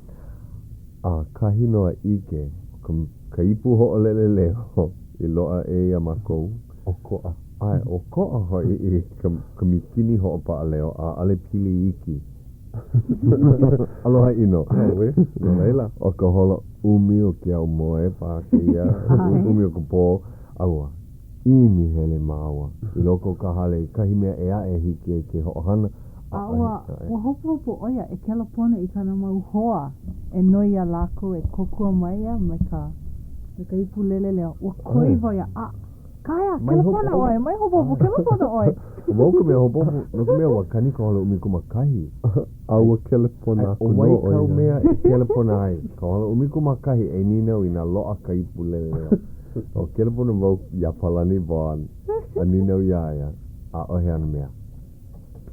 A kahi nō a ʻike, ʻo ka, ka ipu hoʻolele leo i loaʻa ʻē iā mākou. ʻOkoʻa. ʻAe, ʻokoʻa hoʻi i ka, ka mīkini hoʻopaʻa leo, a ʻaʻole pili iki. Aloha ʻino. Auē, no laila. ʻO ka hola ʻumi o ke aumoe paha kēia, ʻumi o ka pō, a ua ʻimi hele māua i loko o ka hale i kahi mea ʻē aʻe e hiki ai ke hoʻohana, A ua, ua hopohopo ʻo ia e kelepona i kāna mau hoa e noi iā lākou e kōkua mai ia me ka, me ka ipu lele leo. Ua koi wau ia, a, kaea, kelepona ʻoe, mai hopohopo, kelepona ʻoe. ʻO wau ka mea hopohopo, no ka mea, ua kani ka hola ʻumikūmākahi. A ua kelepona aku nō ʻo ia. ʻO wai kāu mea e kelepona ai? Ka hola ʻumikūmākahi e nīnau inā loaʻa ka ipu lele leo. Ua kelepona wau iā Palani Vaughn a nīnau iā ia, ʻaʻohe āna mea.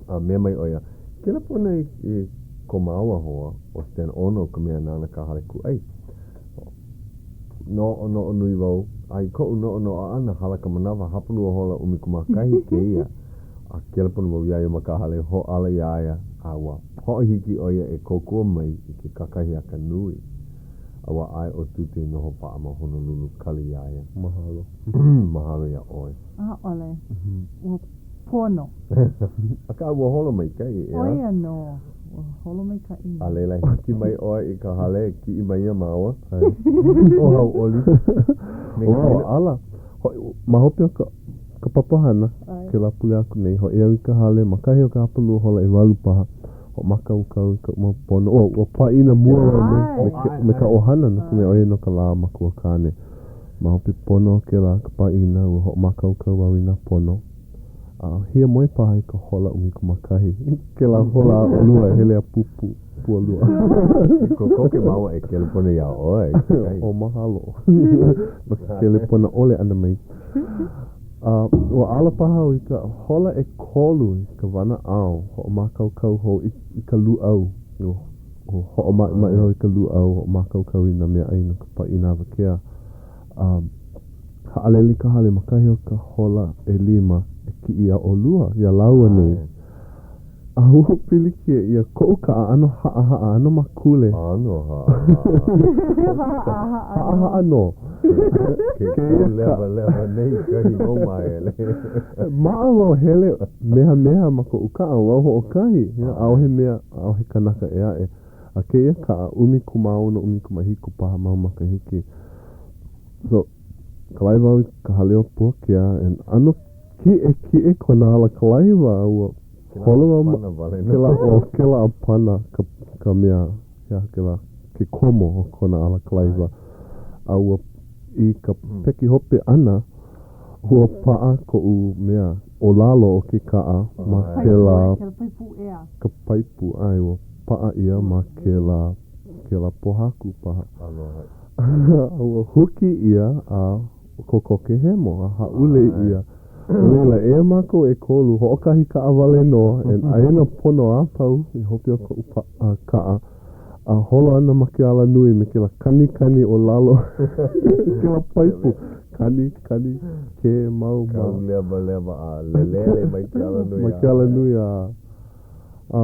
A mea mai ʻo ia, Kelepona i, i ko māua hoa, ʻo Stan Ono ka mea nāna ka hale kūʻai. Noʻonoʻo nui wau, a i koʻu noʻonoʻo ʻana, hala ka manawa, hapalua hola 11 kēia, a kelepona wau iā ia ma ka hale, hōʻala iā ia, a ua hoʻohiki ʻo ia e kōkua mai i ke kakahiaka nui. A ua ʻae ʻo Tuti e noho paʻa ma Honolulu kali iā ia. Mahalo. Mahalo iā ʻoe. ʻAʻole. Ua pono. Akā, ua holo maikaʻi, ʻeā? ʻO ia nō, ua holo maikaʻi nō. A laila, hiki mai ʻoe i ka hale e kiʻi mai iā māua. ʻO hauʻoli. Me ka ʻaina. ala. Hoʻi, ma hope o ka, ka papahana, kēlā pule aku nei, hoʻi au i ka hale ma kahi o ka hapalua hola ʻewalu paha, hoʻomākaukau i kaʻu mau pono. Oh, ua pāʻina mua wau me, me, me ka ʻohana, no ka mea, ʻo ia nō ka lā makuakāne. Ma hope pono o kēlā ka pāʻina, ua hoʻomākaukau au i nā pono. A hiamoe paha i ka hola 11. Kēlā hola a ʻolua e hele a pūpū pualua. I kokoke māua e kelepona iā ʻoe kekahi. O mahalo no ke kelepona ʻole ʻana mai. A ua ala paha au i ka hola ʻekolu i ka wanaʻao, hoʻomākaukau hou i, i ka lūʻau. Ua hoʻomaʻemaʻe wau i ka lūʻau, hoʻomākaukau i nā meaʻai no ka pāʻina awakea. A haʻalele i ka hale ma kahi o ka hola ʻelima e kiʻi iā ʻolua, iā lāua nei. A ua pilikia ʻia koʻu kaʻa ʻano haʻahaʻa, ʻano makule. ʻAno haʻahaʻa. Haʻahaʻa nō. Ke kau lewalewa nei kahi mau māhele. Maʻa wau hele mehameha ma koʻu kaʻa, wau hoʻokahi, ʻaʻohe mea, ʻaʻohe kanaka ʻē aʻe. A kēia kaʻa, 16, 17 paha mau makahiki. So, kalaiwa au i ka hale o Puakea, and ʻano kiʻekiʻe kona ala kalaiwa, ua holo wau ma kēlā, oh, kēlā ʻāpana ka, ka mea, he aha kēlā, ke komo o kona ala kalaiwa. A ua, i ka peki hope ʻana, ua paʻa koʻu mea. ʻo lalo o ke kaʻa ma kēlā Kēlā paipu ʻea. Ka paipu, ʻae, ua paʻa ʻia ma kēlā, kēlā pōhaku paha. Aloha. A ua huki ʻia a kokoke hemo a hāʻule ʻia. No laila, eia mākou ʻekolu, hoʻokahi kaʻa wale nō, e aia nā pono a pau i hope o koʻu pa, kaʻa, a holo ana ma ke alanui me kēlā kanikani o lalo kēlā paipu, kani, kani, kē mau ma. Kau lewalewa a lelele mai ke alanui a. Mai ke alanui a, a,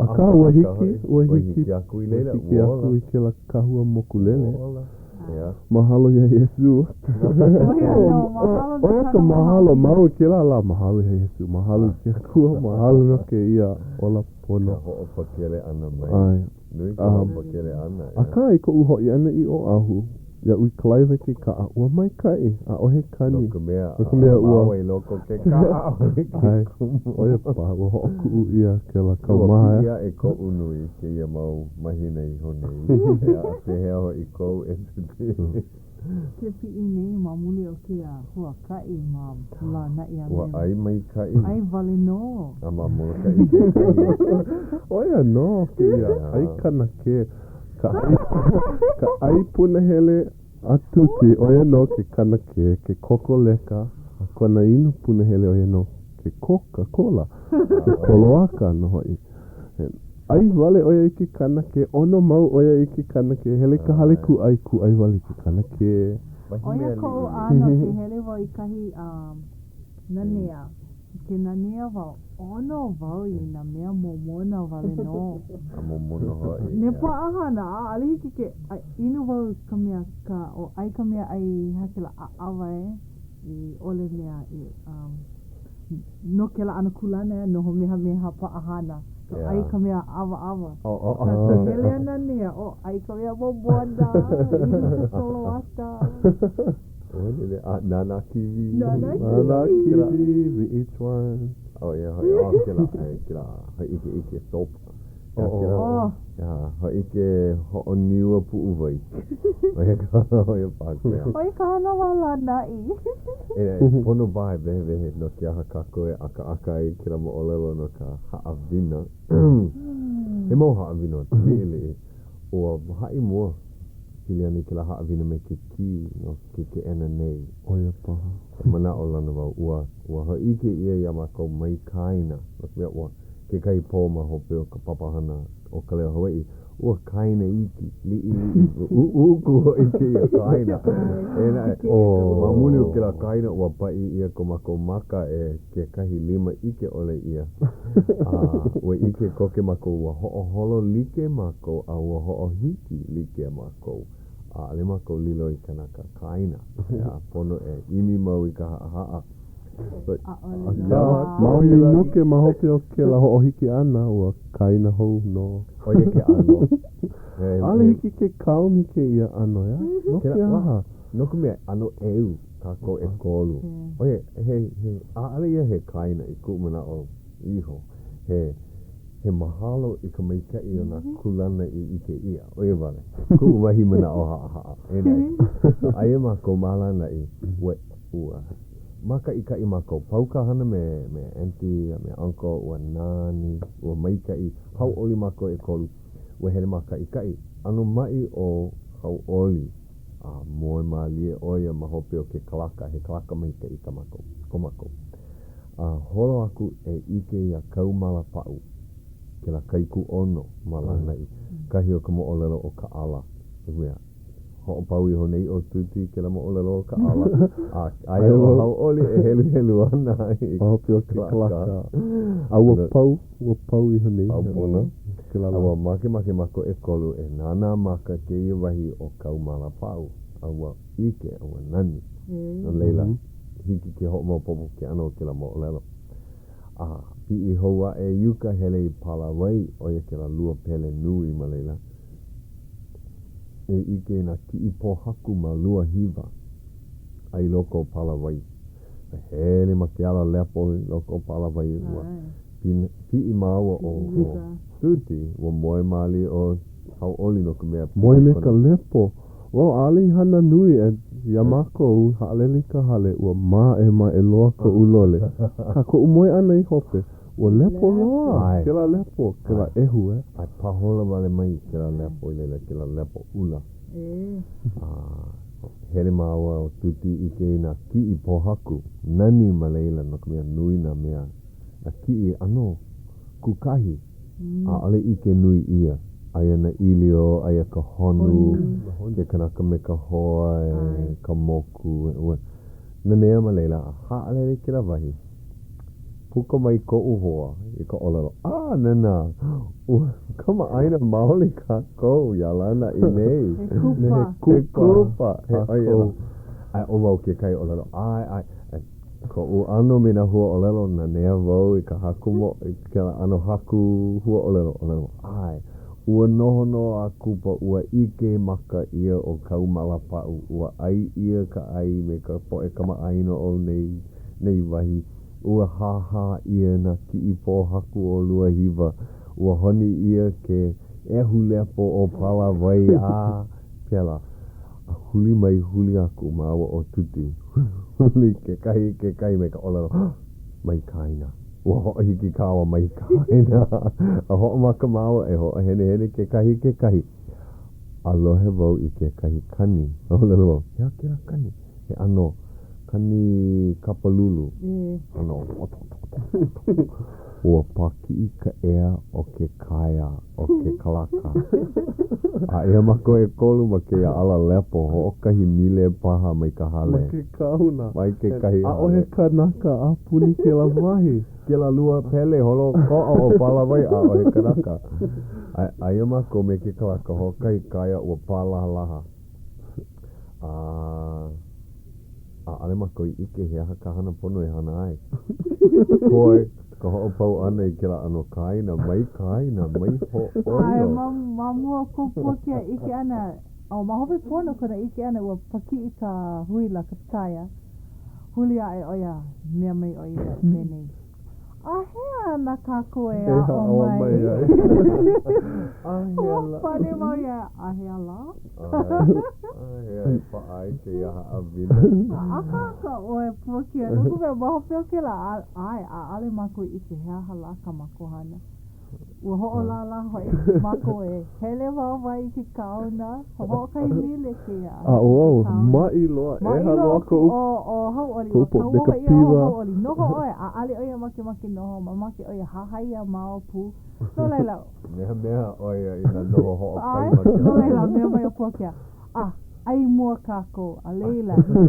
akā ua hiki, ua hiki, ua hiki aku i laila, ua hiki aku i kēlā kahua mokulele. Ua ola. Yeah. Mahalo iā Iesū. ʻO ia ka mahalo mau i kēlā lā. Mahalo iā Iesū, mahalo i ke Akua, mahalo no kēia ola pono. Ka hoʻopakele ʻana mai. ʻAe. Nui ka hoʻopakele ʻana. Akā, i koʻu hoʻi ʻana i Oʻahu, iaʻu i kalaiwa i ke kaʻa, ua maikaʻi, ʻaʻohe kani. No ka mea, no ka mea, ua. ʻAʻole i loko o ke kaʻa, ʻaʻole ke kumu. ʻO ia paha, ua hoʻokuʻu ʻia kēlā kaumaha. Ua piʻi aʻe koʻu nui i kēia mau mahina iho nei. ʻEā, pehea hoʻi kou e Tuti? Ke piʻi nei ma muli o kēia huakaʻi ma Lānaʻi a me. Ua ʻai maikaʻi. ʻAi wale nō. A ma Molokaʻi kekahi. ʻO ia nō kēia ʻai kanakē. Ka ʻai, ka ʻai punahele a Tuti, ʻo ia nō ke kanakē, ke kokoleka, a kona inu punahele ʻo ia nō ke Coca-Cola, ke koloaka nō hoʻi. ʻAi wale ʻo ia i ke kanakē, ʻono mau ʻo ia i ke kanakē, hele i ka hale kūʻai, kūʻai wale i ke kanakē. ʻO ia koʻu ʻano ke hele wau i kahi nanea. Ke nanea wau, ʻono wau i nā mea momona wale nō. A momona hoʻi. Mea paʻahana, ʻaʻole hiki ke inu wau i ka mea ka, o ʻai ka mea ʻai he aha kēlā ʻaʻawa e, i ʻole mea i, no kēlā ʻano kūlana e noho mehameha paʻahana. So ʻai ka mea ʻawaʻawa. Akā ke hele a nanea, o ʻai ka mea momona, inu ka soloata. Ua lele, a nānā kīwī. Nānā kīwī. Nānā kīwī, VH1. ʻO ia hoʻi, ʻo kēlā, kēlā hōʻikeʻike soap. ʻEā, kēlā, ʻeā, hōʻike hoʻoniua puʻuwai. ʻO ia ka, ʻo ia paha ka mea. ʻO ia ka hana ma Lānaʻi. E pono paha e wehewehe no ke aha kākou e ʻakaʻaka ai i kēlā moʻolelo no ka haʻawina. He mau haʻawina liʻiliʻi. Ua haʻi mua pili ana i kēlā haʻawina me ke kī no ke keʻena nei. ʻO ia paha. E manaʻolana wau, ua, ua hōʻike ʻia iā mākou mai kaina, no ka mea, ua kekahi pō ma hope o ka papahana ʻo Ka Leo Hawaiʻi, ua kaina iki, liʻiliʻi, ʻuʻuku hoʻi kēia kaina. Eia naʻe, ma muli o kēlā kaina, ua paʻi ʻia ko mākou maka e kekahi lima ʻike ʻole ʻia. A ua ʻike koke mākou ua hoʻoholo like mākou a ua hoʻohiki like mākou. ʻAʻole mākou lilo i kanaka kaina. ʻEā, pono e ʻimi mau i ka haʻahaʻa. Akā, mau minuke ma hope o kēlā hoʻohiki ʻana, ua kaina hou nō. ʻO ia ke ʻano. ʻAʻole hiki ke kaomi kēia ʻano, ʻeā? No ke aha? No ka mea, ʻano ʻeu kākou ʻekolu. ʻO ia, he, he, ʻaʻole ia he kaina i kuʻu manaʻo iho. He, he mahalo i ka maikaʻi o nā kūlana i ʻike ʻia. ʻO ia wale kuʻu wahi manaʻo haʻahaʻa. Eia naʻe, aia mākou ma Lānaʻi, ua, ua mākaʻikaʻi mākou. Pau ka hana me, me Aunty a me Uncle, ua nani, ua maikaʻi, hauʻoli mākou ʻekolu. Ua hele mākaʻikaʻi. ʻAno maʻi ʻo Hauʻoli, a moe mālie ʻo ia ma hope o ke kalaka, he kalaka maikaʻi kā mākou, ko mākou. A holo aku e ʻike iā Kaumalapau, kēlā kaikuʻono ma Lānaʻi, kahi o ka moʻolelo o Kaʻala. No ka mea, hoʻopau iho nei ʻo Tuti i kēlā moʻolelo o Kaʻala, a aia ʻo Hauʻoli e heluhelu ana i Ma hope o ke kalaka. A ua pau, ua pau iho nei. Pau pono. A ua makemake mākou ʻekolu e nānā maka kēia wahi o Kaumalapau, a ua ʻike, a ua nani. No laila, hiki ke hoʻomaopopo ke ʻano o kēlā moʻolelo. A piʻi hou aʻe i uka, hele i Palawai, ʻo ia kēlā lua pele nui ma laila, e ʻike i nā kiʻi pōhaku ma Luahiwa, a i loko o Palawai. A hele ma ke ala lepo i loko o Palawai, ua piʻi māua ʻo Tuti, ua moe mālie ʻo Hauʻoli no ka mea. Moe me ka lepo. Wau, ʻaʻole i hana nui e. Iā mākou, haʻalele i ka hale, ua maʻemaʻe loa koʻu lole. Akā koʻu moe ʻana i hope, ua lepo loa kēlā lepo, kēlā ʻehu, e. ʻAe, pāhola wale mai kēlā lepo i laila, kēlā lepo ʻula. A hele māua ʻo Tuti ʻike i nā kiʻi pōhaku nani ma laila no ka mea nui nā mea, nā kiʻi ʻano kūkahi. ʻAʻole ʻike nui ʻia. Aia nā ʻīlio, aia ka honu, ke kanaka me ka hoa, ka moku, ua nanea ma laila a haʻalele i kēlā wahi. Puka mai koʻu hoa i ka ʻōlelo, A, nana, ua kamaʻāina maoli kākou iā Lānaʻi nei. He kupa. He kupa. He ʻoia. A ʻo wau kekahi ʻōlelo, ʻAe, ʻae. Koʻu ʻano me nā huaʻōlelo, nanea wau i ka haku mo, i kēlā ʻano haku huaʻōlelo, ʻōlelo, ʻae, ua noho nō a kupa, ua ʻike maka ʻia ʻo Kaumalapau, ua ʻai ʻia ka ʻai me ka poʻe kamaʻāina o nei, nei wahi, ua hāhā ʻia nā kiʻi pōhaku o Luahiwa, ua honi ʻia ke ehu lepo o Palawai, a pēlā. A huli mai huli aku māua ʻo Tuti, huli kekahi i kekahi me ka ʻōlelo, Mai kaena. Ua hoʻohiki kāua mai kaena. A hoʻomaka māua e hoʻohenehene kekahi i kekahi. A lohe wau i kekahi kani. ʻŌlelo wau, He aha kēlā kani? He ʻano kani kapalulu. ʻAno Ua pākiʻi ka ea o ke kaea o ke kalaka. A eia mākou ʻekolu ma kēia ala lepo, hoʻokahi mile paha mai ka hale. Mai ke kahuna. Mai kekahi hale. ʻAʻohe kanaka a puni kēlā wahi. Kēlā lua pele holoʻokoʻa ʻo Palawai, ʻaʻohe kanaka. A aia mākou me ke kalaka hoʻokahi kaea ua pālahalaha. A ʻaʻole mākou i ʻike he aha ka hana pono e hana ai. Koe ka hoʻopau ʻana i kēlā ʻano kaena, mai kaena, mai hōʻoio. ʻAe, ma, ma mua o ko Puakea ʻike ʻana, o ma hope pono kona ʻike ʻana ua pakiʻi ka huila, ka taia, huli aʻe ʻo ia, mea mai ʻo ia penei. A hea ana kākou e aʻo mai? A hea lā? Pane mau ia, a hea lā? A hea e paʻa ai kēia haʻawina? Akāka ʻoe, Puakea, no ka mea, ma hope o kēlā, ʻae, ʻaʻole mākou i ʻike he aha lā kā mākou hana. Ua hoʻolālā hoʻi mākou e hele wāwae i ke kaona, hoʻokahi mile kēia. A ʻo au, maʻi loa, ʻeha loa koʻu. ʻO, ʻo Hauʻoli, ua kauoha ʻia ʻo Hauʻoli, noho ʻoe, ʻaʻole ʻo ia makemake noho, mamake ʻo ia hahai iā māua pū. No laila. Mehameha ʻo ia i nā noho hoʻokahi ma kēlā. No laila, mea mai ʻo Puakea, a, ʻai mua kākou, a laila, hiki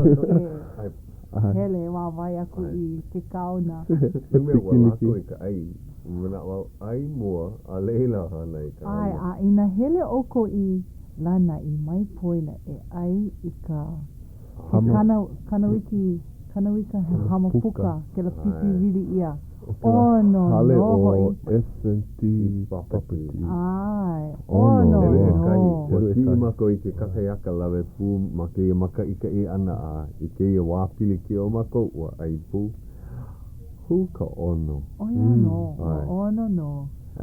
ke hele wāwae aku i ke kaona. He mea ua lako i ka ʻai. Manaʻo au, ʻai mua, a laila hana i ka hana. ʻAe, a inā hele ʻoukou i Lānaʻi, mai poina e ʻai i ka he kana, kanawiki, kanawika hamapuka, kēlā pipi wili ʻia. ʻOno Hale nō o hoʻi. S&T Property. ʻAe, ʻono nō. Ua kiʻi mākou i ke kakahiaka lawe pū ma kēia mākaʻikaʻi ʻana a i kēia wā pilikia o mākou, ua ʻai pū. Hū ka ʻono. ʻO ia nō, ua ʻono nō.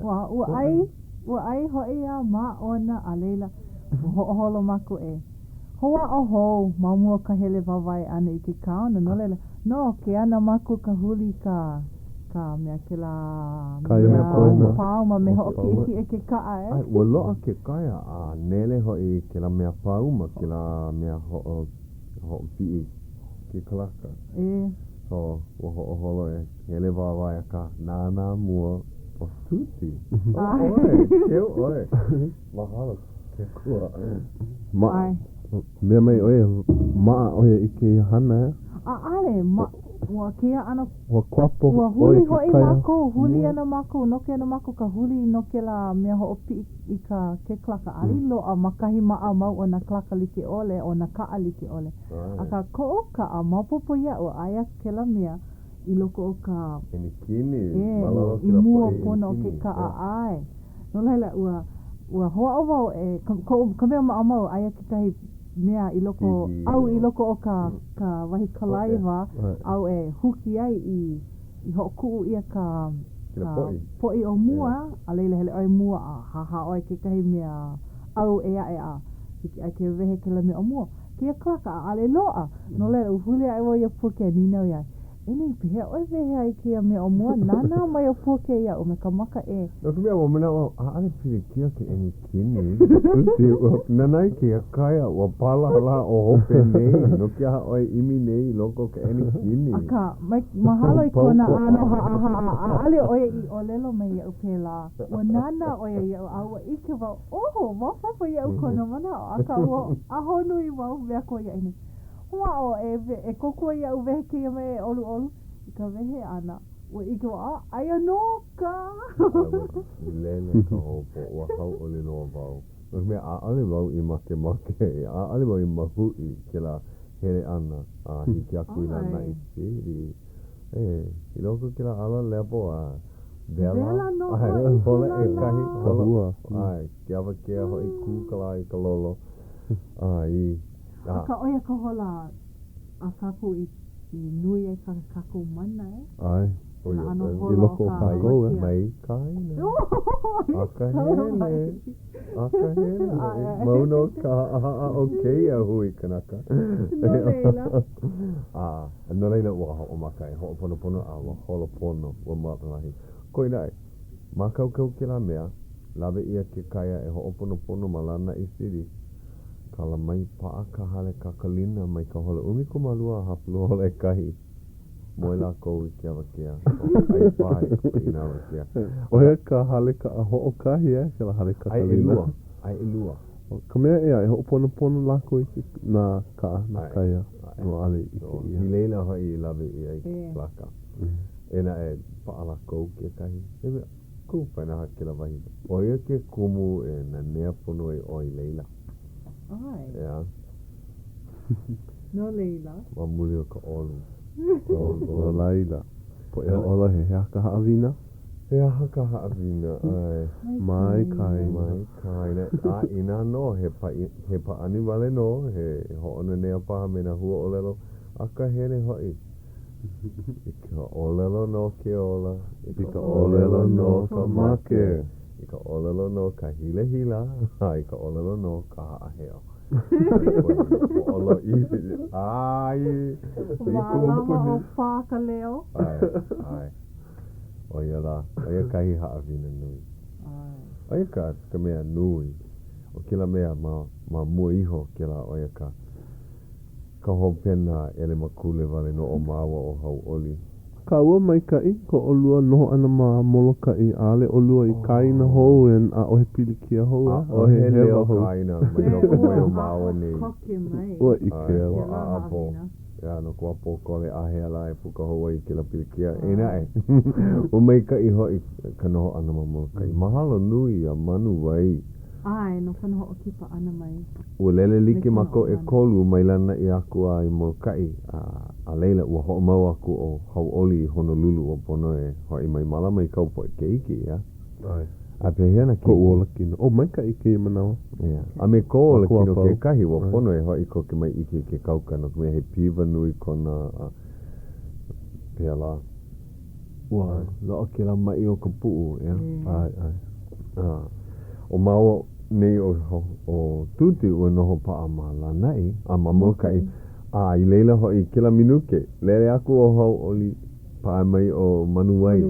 Ua, ua ʻai, ua ʻai hoʻi a māʻona, a laila, ua hoʻoholo mākou e hoʻāʻo hou ma mua o ka hele wāwae ʻana i ke kaona, no laila, no ke ana mākou ka huli ka, ka mea kēlā mea pāuma me hoʻokiʻekiʻe ke kaʻa, e. ʻAe, ua loaʻa ke kaea a nele hoʻi kēlā mea pāuma, kēlā mea hoʻo, hoʻopiʻi ke kalaka. E. So, ua hoʻoholo e hele wāwae akā nānā mua ʻo Tuti. ʻO ʻoe, keu ʻoe. Mahalo ke akua. Ma, mea mai ʻo ia, maʻa ʻo ia i kēia hana, e? ʻAʻole, ma, ua kēia ʻano Ua kuapo Ua ʻoe huli i ke hoʻi kaea. mākou, huli ana mākou, noke ana mākou ka huli no kēlā mea hoʻopiʻi i ka ke kalaka. ʻAʻole i loaʻa ma kahi maʻamau o nā kalaka like ʻole, o nā kaʻa like ʻole. Akā, koʻu kaʻa, maopopo iaʻu, aia kēlā mea i loko o ka. ʻEnikini, ʻē, ma lalo o i kēlā mua poʻe pono o ke ʻenikini, kaʻa, yeah. ʻae. No laila, ua, ua hoʻāʻo wau e, koʻu, ka mea maʻamau, aia kekahi mea i loko, ʻau i loko o ka, ka wahi kalaiwa, āu e huki ai i, i hoʻokuʻu ʻia ka, ka poʻi o mua, a laila hele ʻoe mua a hāhā ʻoe kekahi mea ʻau ʻē aʻe a hiki ai ke wehe kēlā mea o mua. kēia kalaka, ʻaʻole loaʻa. No laila, ua huli aʻe wau iā Puakea, nīnau iā ia, E nei, pehea ʻoe wehe ai i kēia mea o mua? Nānā mai ʻo Puakea iaʻu me ka maka ʻē. No ka mea, ua manaʻo au, ʻaʻole pilikia ke ʻenikini. Ua nānā i kēia kaea, ua pālālā ʻo hope nei. No ke aha ʻoe ʻimi nei i loko o ka ʻenikini? Akā, mai, mahalo i kona ʻano haʻahaʻa, ʻaʻole ʻo ia i ʻōlelo mai iaʻu pēlā. Ua nānā ʻo ia iaʻu a ua ʻike wau, oh, maopopo iaʻu kona manaʻo, akā ua ahonui wau mea ko ia nei. Hoʻāʻo e, e kōkua iaʻu wehe kēia mea e ʻoluʻolu. I ka wehe ʻana, ua ʻike wau, a, aia nō kā! Ua lele ka houpo, ua hauʻoli loa wau. No ka mea, ʻaʻole wau i makemake, ʻaʻole wau i mahuʻi kēlā hele ʻana a hiki aku i Lānaʻi City. E, i loko o kēlā ala lepo a wela. Wela nō hoʻi hola ʻekahi, hola, ʻae, ke awakea hoʻi kū ka lā i ka lolo. A i, a. Akā, ʻo ia ka hola a kākou i nui ai kā kākou mana, e? ʻAe. ʻO ia ʻano I hola loko o o ka kākou, e. awakea. Mai ka ʻāina. A ka hele. A ka hele hoʻi. Mau nō ka haʻahaʻa o kēia hui kanaka. No laila. A, no laila ua hoʻomaka e hoʻoponopono a ua holo pono ua maʻalahi. Koe naʻe, mākaukau kēlā mea, lawe ʻia ke kaea e hoʻoponopono ma Lānaʻi City. Kala mai paʻa ka hale kakalina mai ka hola 12 a hapalua hola ʻekahi. Moe lākou i ke awakea. ʻAi paha i ka pāʻina awakea. ʻO ia ka hale kaʻa hoʻokahi, e, kēlā hale ʻAe kakalina. ʻelua. ʻAe ʻelua. ʻO ka mea ʻeā, e hoʻoponopono lākou i ke, nā kaʻa, nā kaea, no ʻaʻole i ʻike ʻia. I laila hoʻi i lawe ʻia i ke kalaka. E naʻe, paʻa lākou kekahi. He mea kupaianaha kēlā wahi. ʻO ia ke kumu e nanea pono ai ʻoe i laila. ʻAe. ʻEā. No laila. Ma muli o ka ʻolu. No laila. Poʻe hoʻolohe, he aha ka haʻawina? He aha ka haʻawina, ʻae. Mai ka ʻāina. Mai ka ʻāina. A inā nō he paʻi, he pāʻani wale nō, he hoʻonanea paha me nā huaʻōlelo akahele hoʻi. I ka ʻōlelo nō ke ola. I ka ʻōlelo nō ka make. I ka ʻōlelo nō ka hilahila. A i ka ʻōlelo nō ka haʻaheo. Ai! Mālama o pā ka leo. ʻAe, ʻae. ʻO ia lā, ʻo ia kahi haʻawina nui. ʻAe. ʻO ia ka, ka mea nui. ʻO kēlā mea ma, ma mua iho kēlā, ʻo ia ka, Ka hopena ʻelemakule wale nō o māua ʻo Hauʻoli. Akā ua maikaʻi ko ʻolua noho ʻana ma Molokaʻi, ʻaʻole ʻolua i kaena hou and ʻaʻohe pilikia hou, eh? ʻAʻohe hewa leo hou. kaena mai loko mai o māua nei. koke mai. Ua ʻike au. Ua ʻaʻapo. Yeah, no ka wā pōkole ʻāhea lā e puka hou ai kēlā pilikia. Eia naʻe, ua maikaʻi hoʻi ka noho ʻana ma Molokaʻi. Mahalo nui iā Manuwai. ʻAe, no kona hoʻokipa ʻana mai. Ua lele Me like kona mākou ʻohana. ʻekolu mai Lānaʻi aku a i Molokaʻi, a a laila, ua hoʻomau aku ʻo Hauʻoli i Honolulu, ua pono e hoʻi mai mālama i kāu poʻe keiki, ʻeā? ʻAe. A pehea nā keiki? Koʻu olakino. Oh, maikaʻi kēia manawa. ʻEā. A me kou Mākou a olakino pau. kekahi, ua ʻAe. pono e hoʻi koke mai ʻike i ke kauka, no ka mea, he piwa nui kona, a pēlā. Ua loaʻa kēlā maʻi o ka puʻu, ʻeā? ʻAe, ʻae. A, ʻo māua nei ʻo, ʻo Tūtū ua noho paʻa ma Lānaʻi, a ma Molokaʻi, a i laila hoʻi i kēlā minuke, lele aku ʻo Hauʻoli, pae mai ʻo Manuwai,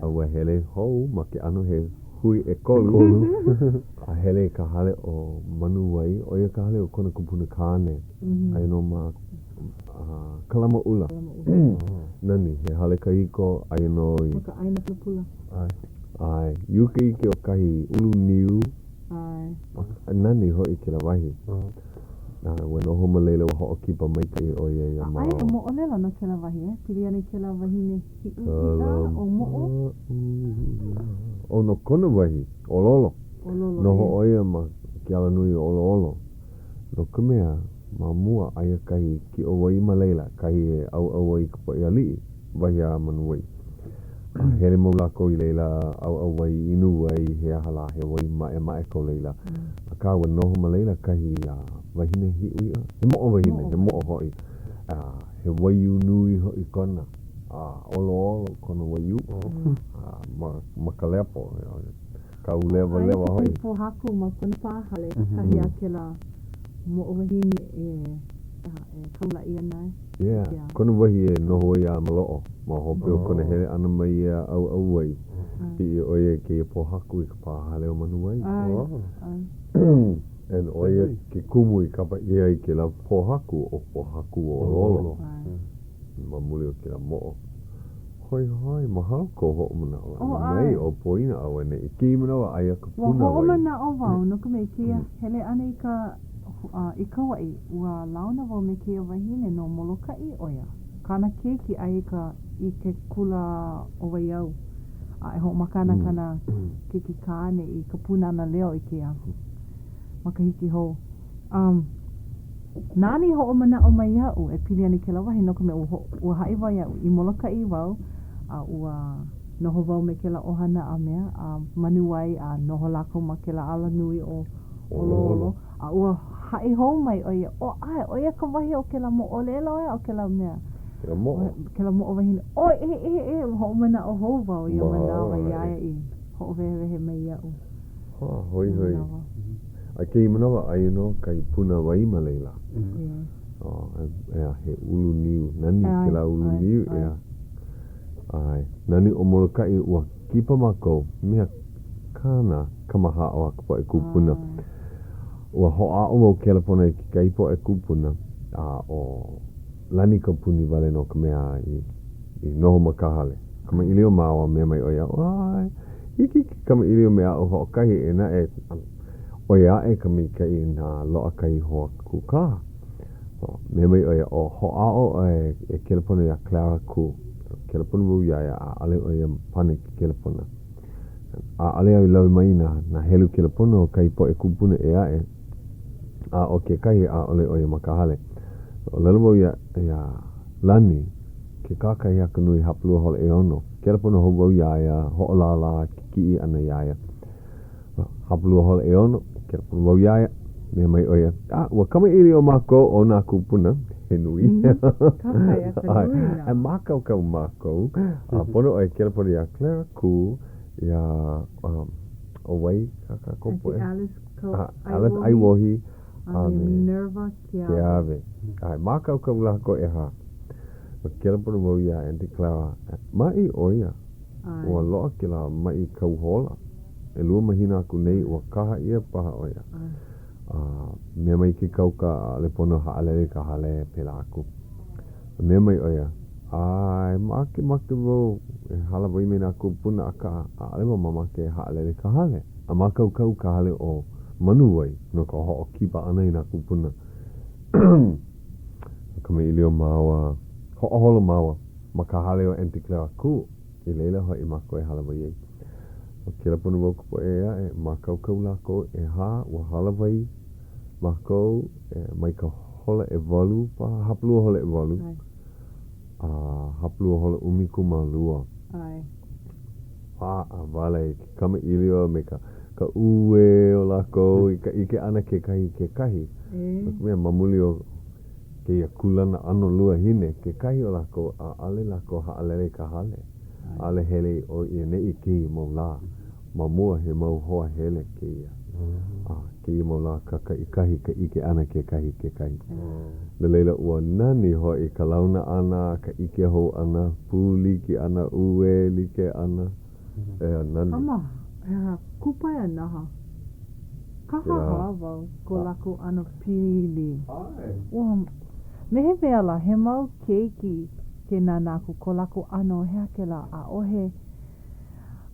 a ua hele hou ma ke ʻano he hui ʻekolu, a hele i ka hale o Manuwai, ʻo ia ka hale o kona kupuna kāne, aia nō ma Kalamaʻula. Nani, he hale kahiko, aia nō i. Ma ka ʻāina pulapula. ʻAe. ʻAe. I uka iki o kahi ulu niu. ʻAe. Nani hoʻi kēlā wahi. A ua noho ma laila, ua hoʻokipa maikaʻi ʻo ia iā A aia ka māua. moʻolelo no kēlā wahi, e pili ana i kēlā wahine hiʻu iʻa ʻo Moʻo. Kalamaʻula. ʻO no kona wahi, ʻo Lolo. ʻO Lolo, Noho ʻe. ʻo ia ma ke alanui o Oloolo. No ka mea, ma mua, aia kahi kiʻo wai ma laila, kahi e ʻauʻau ai ka poʻe aliʻi, wahi a Manuwai. A hele mau lākou i laila, ʻauʻau wai, inu wai, he aha lā, he wai maʻemaʻe ko laila. Akā, ua noho ma laila kahi wahine hiʻu iʻa, he moʻo wahine, he moʻo hoʻi, a he waiū nui hoʻi kona, a oloolo kona waiū, a ma ka lepo. Kaulewalewa Aia hoʻi. kekahi pōhaku ma kona pā hale, kahi a kēlā moʻo wahine e. Kaulaʻi ʻana. Yeah, Yeah. Kona wahi e noho ai a maloʻo. Ma hope o kona Oh. hele ʻana mai iā ʻAuʻauwai, ʻAe. piʻi ʻo ia i kēia pōhaku i ka pā hale o Manuwai. ʻAe. Oh. ʻAe. And ʻo ia ke kumu i kapa ʻia ai kēlā pōhaku ʻo Pōhaku o Oloolo. ʻAe. Ma muli o kēlā moʻo. Hoihoi, mahalo kou hoʻomanaʻo Oh, ʻana mai ʻae. ʻo poina auaneʻi. Kēia manawa aia ka Ua punawai. hoʻomanaʻo wau no ka mea i kēia hele ʻana i ka i Kauaʻi, ua launa wau me kēia wahine no Molokaʻi ʻo ia. Kāna keiki aia i ka i ke kula ʻo Waiau a e hoʻomaka ana kāna keiki kāne i ka Pūnana Leo i kēia makahiki hou. Um, nāna i hoʻomanaʻo mai iaʻu e pili ana i kēlā wahi no ka mea ua ua haʻi wau iā ia i Molokaʻi wau a ua noho wau me kēlā ʻohana a mea a Manuwai a noho lākou ma kēlā alanui ʻo Oloolo a ua haʻi hou mai ʻo ia, ʻo ʻae, ʻo ia ka wahi o kēlā moʻolelo e, o kēlā mea. Kēlā moʻo. Kēlā moʻo wahine. ʻOe, e, e, e, ua hoʻomanaʻo hou wau ia manawa iā ia i hoʻowehewehe mai iaʻu. Ha, hoihoi. A kēia manawa, aia nō kahi punawai ma laila. Yeah. Oh, ʻeā, he ulu niu. Nani kēlā ulu niu, ʻeā. ʻAe. Nani ʻo Molokaʻi ua kipa mākou, mea kāna kamahaʻo a ka poʻe kūpuna. Ua hoʻāʻo wau kelepona i kekahi poʻe kūpuna, a ʻo Lanikaupuni wale nō ka mea i i noho ma ka hale. Kamaʻilio māua mea mai ʻo ia, ʻAe, hiki ke kamaʻilio me aʻu hoʻokahi e naʻe ʻoi aʻe ka maikaʻi inā loaʻa kahi hoa kūkā. Mea mai ʻo ia, ʻo hoʻāʻo ʻoe e kelepona iā Clara Kū. Kelepona wau iā ia, ʻaʻole ʻo ia pane i ke kelepona. ʻAʻole au i lawe mai i nā, nā helu kelepona o kahi poʻe kūpuna ʻē aʻe, a ʻo kekahi, ʻaʻole ʻo ia ma ka hale. ʻŌlelo wau iā, iā Lani, ke kakahiaka nui hapalua hola ʻeono. Kelepona hou wau iā ia, hoʻolālā ke kiʻi ʻana iā ia. Hapalua hola ʻeono, kelepona wau iā ia, mea mai ʻo ia, A, ua kamaʻilio mākou ʻo nā kūpuna, he nui. Kakahiaka nui nā. E mākaukau mākou, a pono ʻoe e kelepona iā Clara Kū, iā, um, ʻo wai kā kākou poʻe? Alice Kau, Ah, Alice Aiwohi, a me Minerva Keawe. Keawe. ʻAe, mākaukau lākou ʻehā. Kelepona wau iā Aunty Clara, maʻi ʻo ia. Ua loaʻa kēlā maʻi kauhola. ʻElua mahina aku nei ua kaha ʻia paha ʻo ia. A mea mai ke kauka ʻaʻole pono haʻalele i ka hale pēlā aku. A mea mai ʻo ia, ʻAe, makemake wau e hālāwai me nā kūpuna akā ʻaʻole wau mamake e haʻalele i ka hale. A mākaukau ka hale o Manuwai no ka hoʻokipa ʻana i nā kūpuna. Kamaʻilio māua, hoʻoholo māua ma ka hale o Aunty Clara Kū. I laila hoʻi mākou e hālāwai ai. ʻO kelepona wau i ka poʻe ʻē aʻe, mākaukau lākou ʻehā, ua hālāwai mākou mai ka hola ʻewalu paha, hapalua hola ʻewalu, a hapalua hola ʻumikūmālua. Paʻa wale ke kamaʻilio me ka ka uē o lākou i ka ʻike ʻana kekahi i kekahi. No ka mea, ma muli o kēia kūlana ʻano luahine, kekahi o lākou, ʻaʻole lākou haʻalele i ka hale. ʻAʻole hele i ʻō i ʻaneʻi kēia mau lā. Ma mua, he mau hoa hele kēia. A kēia mau lā kākaʻikahi ka ʻike ʻana kekahi i kekahi. No laila, ua nani hoʻi ka launa ʻana, ka ʻike hou ʻana, pūliki ʻana, uē like ʻana. ʻEā, nani. Kama, he kupaianaha. Kāhāhā wau ko lākou ʻano pili. Ua me he mea lā, he mau keiki ke nānā aku ko lākou ʻano he aha kēlā, ʻaʻohe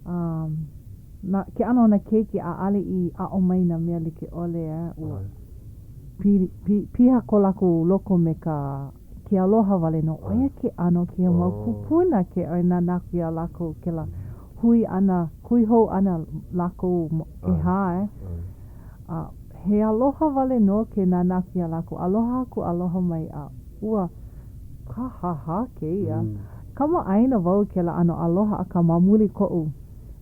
um, na, ke ʻano o nā keiki ʻaʻole i aʻo mai nā mea like ʻole, ua pili, pi, piha ko lākou loko me ka ke aloha wale nō. ʻO ia ke ʻano o kēia mau kūpuna ke nānā aku iā lākou kēlā hui ʻana, hui hou ʻana lākou ʻehā, e. A he aloha wale nō ke nānā aku iā lākou, aloha aku, aloha mai, a ua kāhāhā kēia. Kamaʻāina wau i kēlā ʻano aloha, akā ma muli koʻu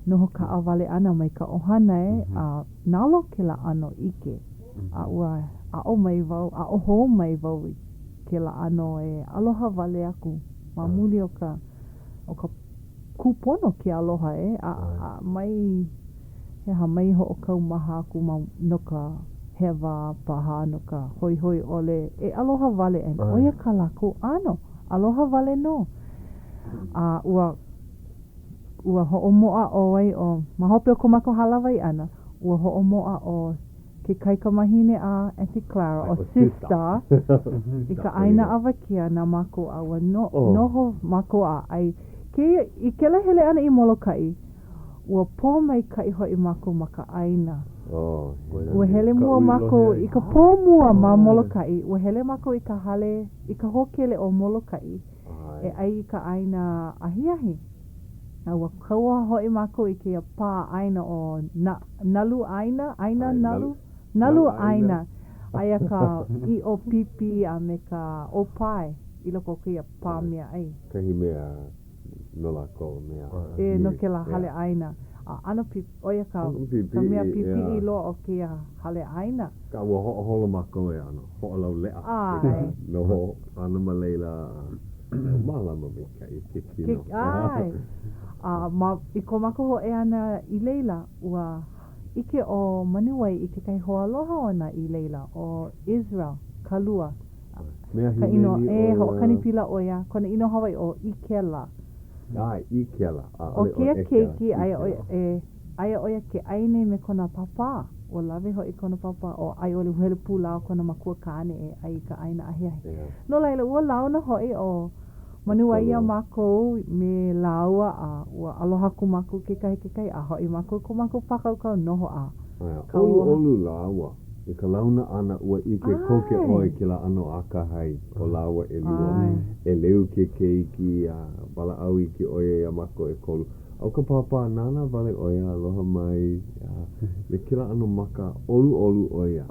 noho kaʻawale ʻana mai ka ʻohana, e, a nalo kēlā ʻano ʻike. A ua aʻo mai wau, aʻo hou mai wau i kēlā ʻano e aloha wale aku ma muli o ka, o ka kūpono ke aloha e, a, a mai, he aha, mai hoʻokaumaha aku ma, no ka. hewa paha, no ka hoihoi ʻole, e aloha wale, and ʻo ia kā lākou ʻano, aloha wale nō. A ua ua hoʻomoʻa ʻo wai ʻo, ma hope o ko mākou hālāwai ʻana, ua hoʻomoʻa ʻo ke kaikamahine a Auntie Clara, ʻo Sista, i ka ʻaina awakea na mākou a ua no, noho mākou a ʻai. Kēia, i kēlā hele ʻana i Molokaʻi, ua pōmaikaʻi hoʻi mākou ma ka ʻaina. Ua hele mua mākou i ka pō mua ma Molokaʻi, ua hele mākou i ka hale, i ka hōkele o Molokaʻi e ʻai i ka ʻaina ahiahi. A ua kauoha hoʻi mākou i kēia pā ʻaina ʻo Na, Nalu ʻAina, ʻAina Nalu, Nalu ʻAina. Aia ka ʻiʻo pipi a me ka ʻōpae i loko o kēia pā meaʻai. Kahi mea no lākou mea nui. E, no kēlā hale ʻaina. A ʻano pipi, ʻo ia ka, ka mea pipiʻi loa o kēia hale ʻaina. Ka ua hoʻoholo mākou e ʻano hoʻolauleʻa ʻAe. Noho ʻana ma laila a mālama maikaʻi ke kino. Ke, ʻae. A ma, i ko mākou hōʻea ʻana i laila, ua ʻike ʻo Manuwai i kekahi hoaaloha ona i laila, ʻo Israel Kalua. Mea Ka inoa, hīmeni e, ʻo ia. hoʻokani pila ʻo ia, kona inoa Hawaiʻi ʻo Ikela. ʻAe, Ikela, ʻO ʻaʻole ʻo kēia Ekela, keiki, aia ʻo ia, Ikela. e, aia ʻo ia ke ʻai nei me kona pāpā. Ua lawe hoʻi kona pāpā, ʻo a i ʻole ua hele pū lāua kona makua kāne e ʻai i ka ʻaina ahiahi. Yeah. No laila, ua launa hoʻi ʻo Manuwai iā mākou me lāua a ua aloha aku mākou kekahi kekahi a hoʻi mākou i ko mākou pākaukau noho a kauoha. ʻOluʻolu lāua. I ka launa ʻana ua ʻike koke ʻoe i kēlā ʻano akahai o lāua ʻelua. ʻEleu ke keiki a walaʻau iki ʻo ia iā mākou ʻekolu. A ʻo ka pāpā, nānā wale ʻo ia, aloha mai, a me kēlā ʻano maka ʻoluʻolu ʻo ia.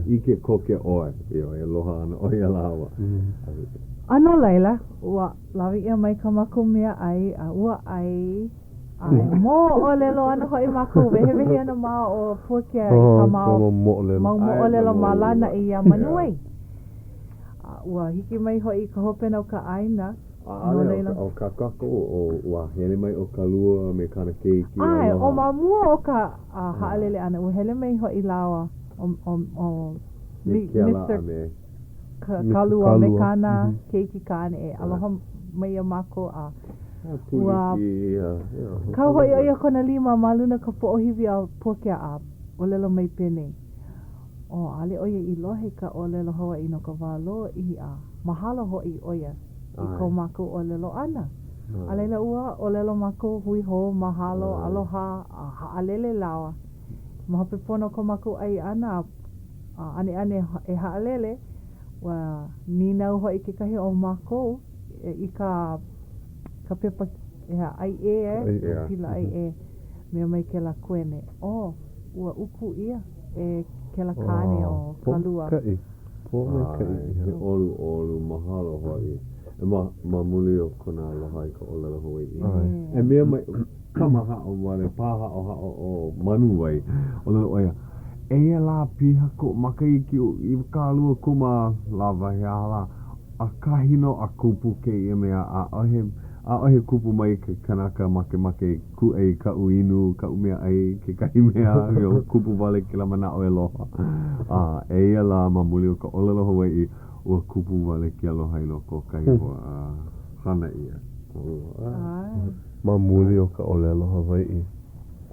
ʻIke koke ʻoe, e aloha ana ʻo ia iā lāua. A no laila, ua lawe ʻia mai kā mākou meaʻai, a ua ʻai, a e moʻolelo ana hoʻi mākou, wehewehe ana māua ʻo Puakea i kā māua mau moʻolelo ma Lānaʻi iā Manuwai. A ua hiki mai hoʻi i ka hopena o ka ʻaina, no ʻAʻole, laila. ʻo kā kākou, ʻo ua hele mai ʻo Kalua me kāna keiki, ʻAe, aloha. ʻo ma mua o ka haʻalele ʻana, ua hele mai hoʻi lāua ʻo, ʻo, ʻo Mister. Mister Kalua me kāna keiki kāne e aloha mai iā mākou a ua kau hoʻi ʻo ia kona lima ma luna ka poʻohiwi a Puakea a ʻōlelo mai penei, ʻO, ʻaʻole ʻo ia i lohe i ka ʻōlelo Hawaiʻi no ka wā lōʻihi a mahalo hoʻi ʻo ia i ko mākou ʻōlelo ʻana. A laila ua ʻōlelo mākou hui hou, mahalo, aloha, a haʻalele lāua. Ma hope pono o ko mākou ʻai ʻana a A ʻaneʻane e haʻalele, ua nīnau hoʻi kekahi o mākou i ka ka pepa ʻaiʻē, ka pila ʻaiʻē, mea mai kēlā kuene, oh, ua uku ʻia e kēlā kāne ʻo Kalua. Pōmaikaʻi, pōmaikaʻi ʻae, he ʻoluʻolu, mahalo hoʻi. E ma, ma muli o kona aloha i ka ʻōlelo Hawaiʻi. E mea mai, kamahaʻo wale, pāhaʻohaʻo ʻo Manuwai, ʻōlelo ʻo ia, Eia lā piha koʻu maka i ke 20 kūmālā wahi aha lā, ʻakahi nō a kupu kēia mea, ʻaʻohe, ʻaʻohe kupu mai ke kanaka makemake kūʻai i kaʻu inu, kaʻu meaʻai, kekahi mea, kupu wale kēlā manaʻo e aloha. A eia lā ma muli o ka ʻōlelo Hawaiʻi, ua kupu wale ke aloha i loko o kahi hoa a hana ʻia. Ma muli o ka ʻōlelo Hawaiʻi.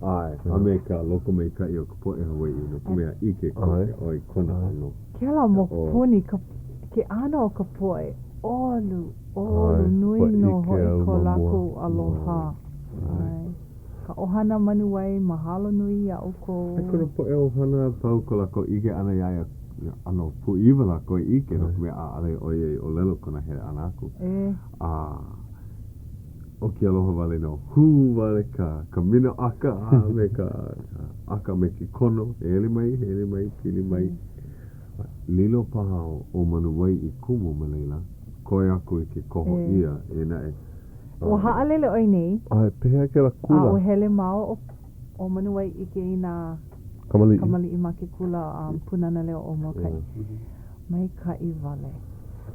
ʻAe, a me ka lokomaikaʻi o ka poʻe Hawaiʻi, no ka mea, ʻike koke ʻoe i kona ʻano. Kēlā mokupuni, ka, ke ʻano o ka poʻe ʻolu, ʻolu nui nō hoʻi ko lākou aloha. ʻAe. Ka ʻohana Manuwai, mahalo nui iā ʻoukou. E kona poʻe ʻohana a pau ko lākou ʻike ʻana iā ia, ʻano pūʻiwa lākou i ʻike, no ka mea, ʻaʻole ʻo ia i ʻōlelo kona hele ʻana aku. A. ʻO ke aloha wale nō. Hū wale ka ka minoʻaka a me ka ʻaka me ke kono, hele mai, hele mai, pili mai. Lilo paha ʻo Manuwai i kumu ma laila, koe aku i ke koho ʻia, eia naʻe. Ua haʻalele ʻoe nei. ʻAe, pehea kēlā kula? A ua hele māua ʻo Manuwai ʻike i nā kamaliʻi. Kamaliʻi ma ke kula Pūnana Leo o Molokaʻi. Maikaʻi wale.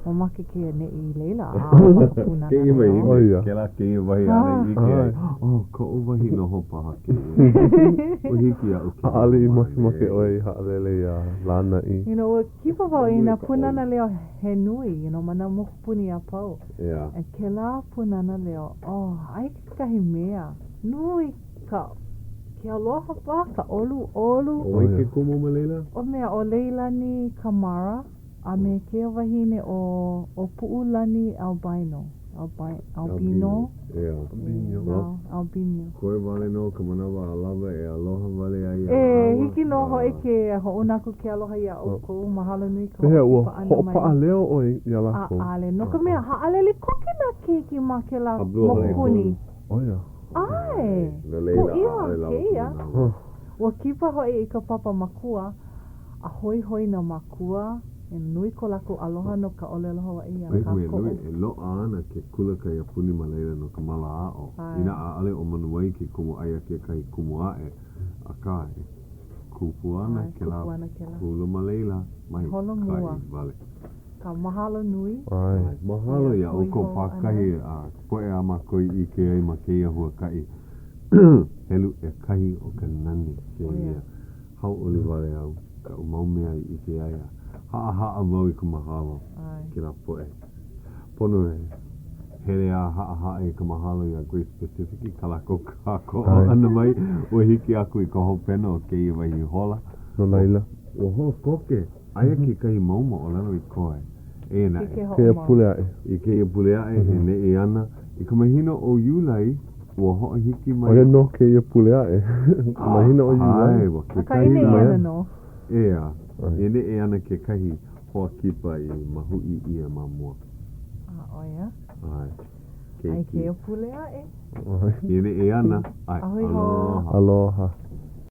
Mamake kēia neʻe i laila a aʻo ma ka Pūnana Kēia Leo. wahine, ʻO ia. kēlā kēia wahi āna i ʻike ai, oh, koʻu wahi noho paha kēia. Ua hiki iaʻu ke ʻAʻole i noho makemake mālie. ʻoe i haʻalele iā Lānaʻi. You know, ua kipa wau i nā Ka Pūnana ʻolu. Leo he nui, you know, ma nā mokupuni a pau. Yeah. And kēlā Pūnana Leo, oh, aia kekahi mea nui ka, ke aloha paha, ka ʻoluʻolu. ʻO wai ke kumu ma laila? ʻO mea, ʻo Leilani Kamara. A me kēia wahine ʻo ʻo Puʻulani Albino, Albi, Albino? Ea. Albino. Albino. Koe wale nō ka manawa a lawa e aloha wale ai iā E, lāua. hiki nō hoʻi ke hoʻouna aku ke aloha iā ʻoukou. Mahalo nui ka Pehea, ua hoʻokipa ʻana mai. hoʻopaʻa leo ʻoe iā lākou? ʻAʻole. No ka mea, haʻalele koke nā keiki ma kēlā Hablua hale mokupuni. ʻO ia. ʻAe. No laila, Pūʻiwa ʻaʻole lawa ka kēia. manawa. Ua kipa hoʻi i ka papa makua. A hoihoi nā mākua, e nui ko lākou aloha no ka ʻōlelo Hawaiʻi iā Kohu mea kākou. nui, e loaʻa ana ke kula kaiapuni ma laila no ka māla aʻo. ʻAe. Inā ʻaʻole ʻo Manuwai ke kumu aia kekahi kumu aʻe, akā, e kupu ana ʻAe, kēlā kupu ana kēlā. kula ma laila, E holo maikaʻi mua. wale. Ka mahalo nui. ʻAe. Mahalo Ia iā hui ʻoukou hou ʻana. pākahi a poʻe a mākou i ʻike ai ma kēia huakaʻi helu ʻekahi o ka nani ʻO ia. kēia. Hauʻoli wale au kaʻu mau mea i ʻike ai a haʻahaʻa wau i ka mahalo i kēlā poʻe. Pono e hele a haʻahaʻa i ka mahalo iā Grace Pacific i kā lākou kākoʻo ʻana mai. Ua hiki aku i ka hopena o kēia wahi hola. No laila. Ua holo koke, aia kekahi mau moʻolelo i koe. Eia naʻe. Kēia pule aʻe. I kēia pule aʻe e neʻe ana i ka mahina ʻo Iulai, ua hoʻohiki mai. ʻO ia nō kēia pule aʻe. Ka mahina ʻo Iulai. ʻAe, ua Akā, e kekahi neʻe lā. ana nō. ʻEā, e neʻe ana kekahi hoa kipa i mahuʻi ʻia ma mua. A ʻo ia? ʻAe. A i Keiki. kēia pule aʻe. E neʻe ana. ʻAe. A hui hou. Aloha. Aloha.